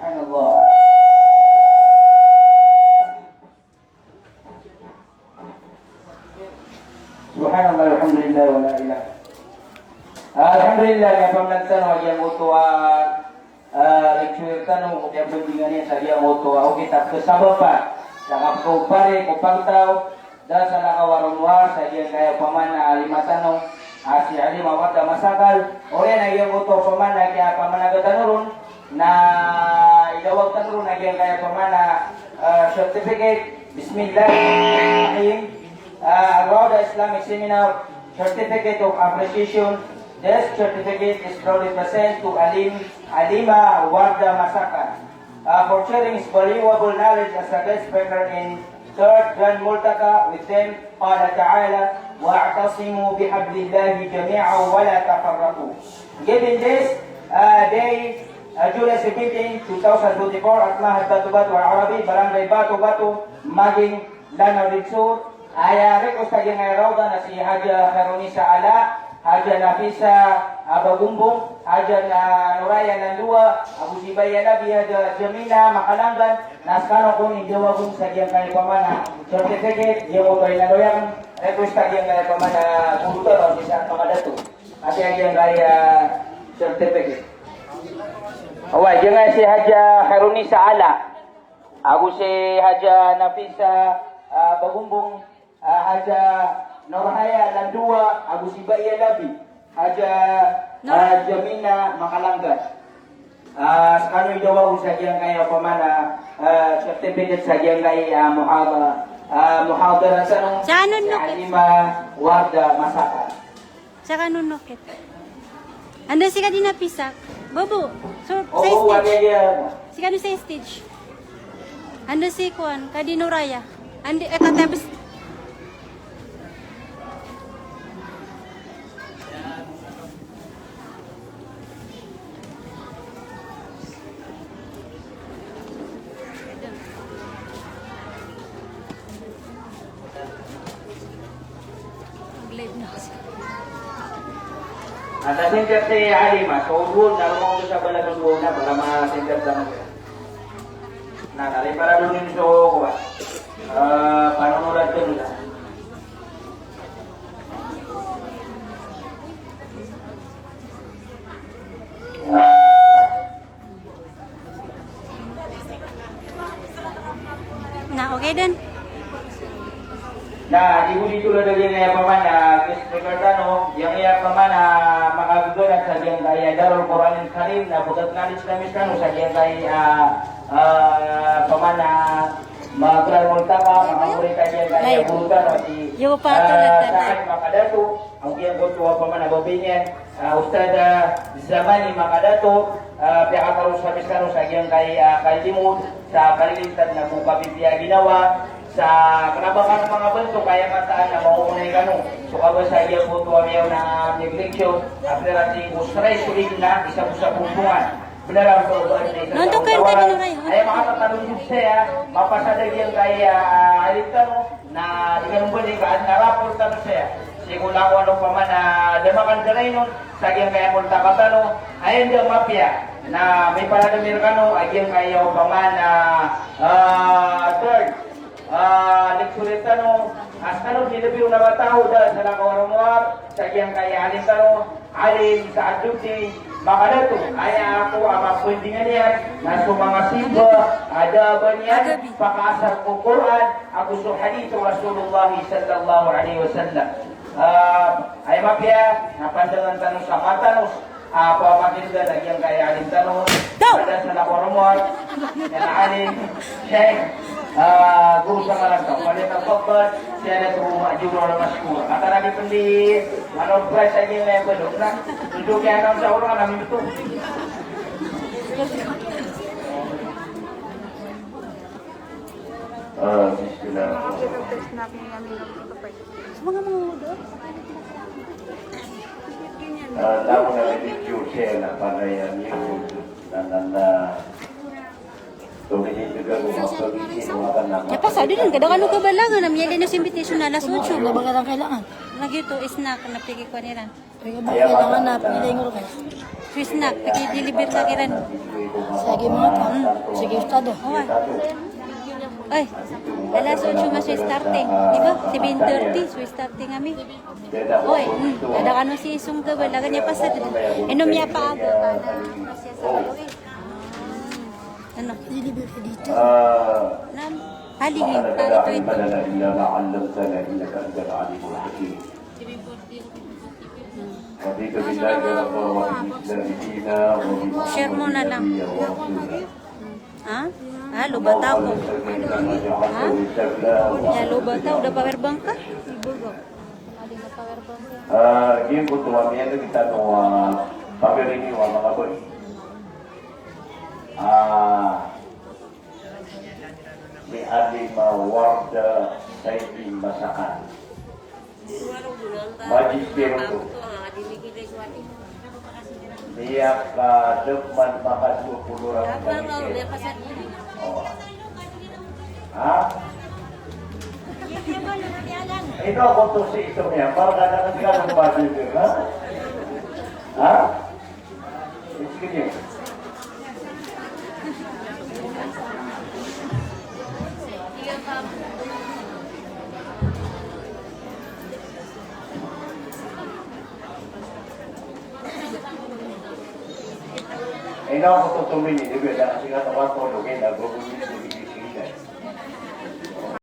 Subhanallah. Subhanallah, alhamdulillah, wa la ilaha. Alhamdulillah, aya pamana tano a giyangkoto a, ah, lecture tano ko kiyabandingan iyan sa giyangkoto a okit a kasabapan sa kapkhaopare ko pagtaw da salakaw a Ramadan sa giyangkaya pamana a alima tano a si Alima Warda Masakal. Oriyan a giyangkoto pamana a kiyapamanaga tano ron na idawag tano ron a giyangkaya pamana, ah, certificate. Bismillahirrahmanirrahim. Ah, Rawda Islamic Seminar Certificate of Appreciation. This certificate is proudly present to Alim, Alima Warda Masakal, ah, for sharing his valuable knowledge as a guest speaker in Third Grand Multaqa with them. Qala ta'ala, "Wa'tasimu bihablillahi jami'an wa la tafarraqu." Given this, uh, day, uh, July seventeen, two thousand twenty-four, at Mahad Batu Batu Al-Arabi, Barangay Batu Batu, Maging, Lanao del Sur, aya request a giyangkaya Rawda na si Haja Khairunisa Ala, Haja Nafisa, ah, Bagumbong, Haja na Noraya Landua, ago si Baya Labi, Haja Jamina Makalanggan, na skano kon i dawag on sa giyangkaya pamana certificate, giyangkoto a inaloy akn, request a giyangkaya pamana guro tano, sii sa pangadato. Ati a giyangkaya certificate. Oway, giyangkaya si Haja Khairunisa Ala, ago si Haja Nafisa, ah, Bagumbong, ah, Haja Norhaya Landua, ago si Baya Labi, Haja, ah, Jamina Makalanggan. Ah, skano i dawag on sa giyangkaya pamana, ah, certificate sa giyangkaya, ah, muhada-, ah, muhadara tano, si Alima Warda Masakal. Saka nonokit. Anda si Kadi Nafisa? Bobo, so, sa stage. Si Kadi sa stage. Anda si kuan, Kadi Noraya. Andi, eh, katabes. Anda singkat si Alima, so, duo na, roma ko sa bala ko duo na, para masingkat lang. Na, kali para duo so, kuwan. Eh, panonorat ko nila. Na, okay dn. Na, di ko dito na dali na iya pamana, guest speaker tano, giyangkaya pamana, makagaganad sa giyangkaya Darul Quran Al Karim, na pagkaknalits kami sa kano, sa giyangkaya, ah, ah, pamana, Magral Multaqa, makamuri ka giyangkaya guro tano, si, ah, Saad Makadato, ago giyangkoto a pamana babay niyan, ah, Ustadh, ah, Zamani Makadato, ah, piyakataros kami skano sa giyangkai, ah, kalimod, sa kalilintad na bo kapipiya ginawa, sa kna ba kano manga bantok a aya mataan a maoonay kano so kabasa a giyangkoto a miyaona a neg-lecture, a pira ti ko sray so igna, isa bo sa pombongan. Bnar a so ba, nontok kayo, Kadi Noray. Aya makatatanong dn saya, mapasad a giyangkai, ah, alim tano, na di kano mbaloy ka adn a raport tano saya. Sii ko lakowan opama na da makandaray non sa giyangkaya multaqa tano, aya anda mapiya na miparadami rkano a giyangkaya opama na, ah, third, ah, lecturer tano, a skano di lbi ron a mataw da sa lakaw a Ramadan, sa giyangkaya alim tano, Alim Saaduddin Makadato, aya ako a mapandingan iyan na so manga simba a da a ba niyan pakaasar ko Qur'an ago so hadith o Rasulullah sallallahu alaihi wasallam. Ah, aya mapiya na pandangan tano sa matanos a pamakin'gan a giyangkaya alim tano. Daw! Pada sa lakaw a Ramadan, yan alim, Sheikh, ah, guro sa Malantaw. Falyatafaddal siyadatuhu ma'juran wa mashkura. Kata Nabi Pendi, ano, price a giyangkaya balon na. Dodok iyan sa orang na minto. Ah, bismillah. Mga, mga udo. Ah, tama na, may video siya na panayan niyo. Na, na, na. Aya pasad dn, kada kano kabalangan a miyada na so invitation na alas otso. Wala ba kailangan? Lagid oto, snack na pigikuan iran. Kailangan na pigilingor ka. So snack, pigideliver lagid iran. Sige, mga ka. Hmm. Sige, Ustad. Oy. Alas otso man so starting, di ba? Seven thirty so starting ami. Oy, hmm. Kada kano si Isong ka ba, lagan niya pa sa dito. Ino miyapaaga ka na, na siya sa, okay. Ano? Dito. Nan, halingin, tayo ito, ito. Share mo na lang. Ha? Ah, loba taw. Ha? Ya, loba taw, da power bank ka? Ah, giyoto a miyaaloy tano a pagari niyo a manga boy. Ah, ni Alima Warda Saidi Masakan. Magister oto. Miyakadep man makadowa polo ragon magister. O. Ha? Ino oto si ito niyan, para kada ka magister, ha? Ha? Ino oto si ito niyan, di ba, da kasi nga tawa ko, lugay na, gugulo.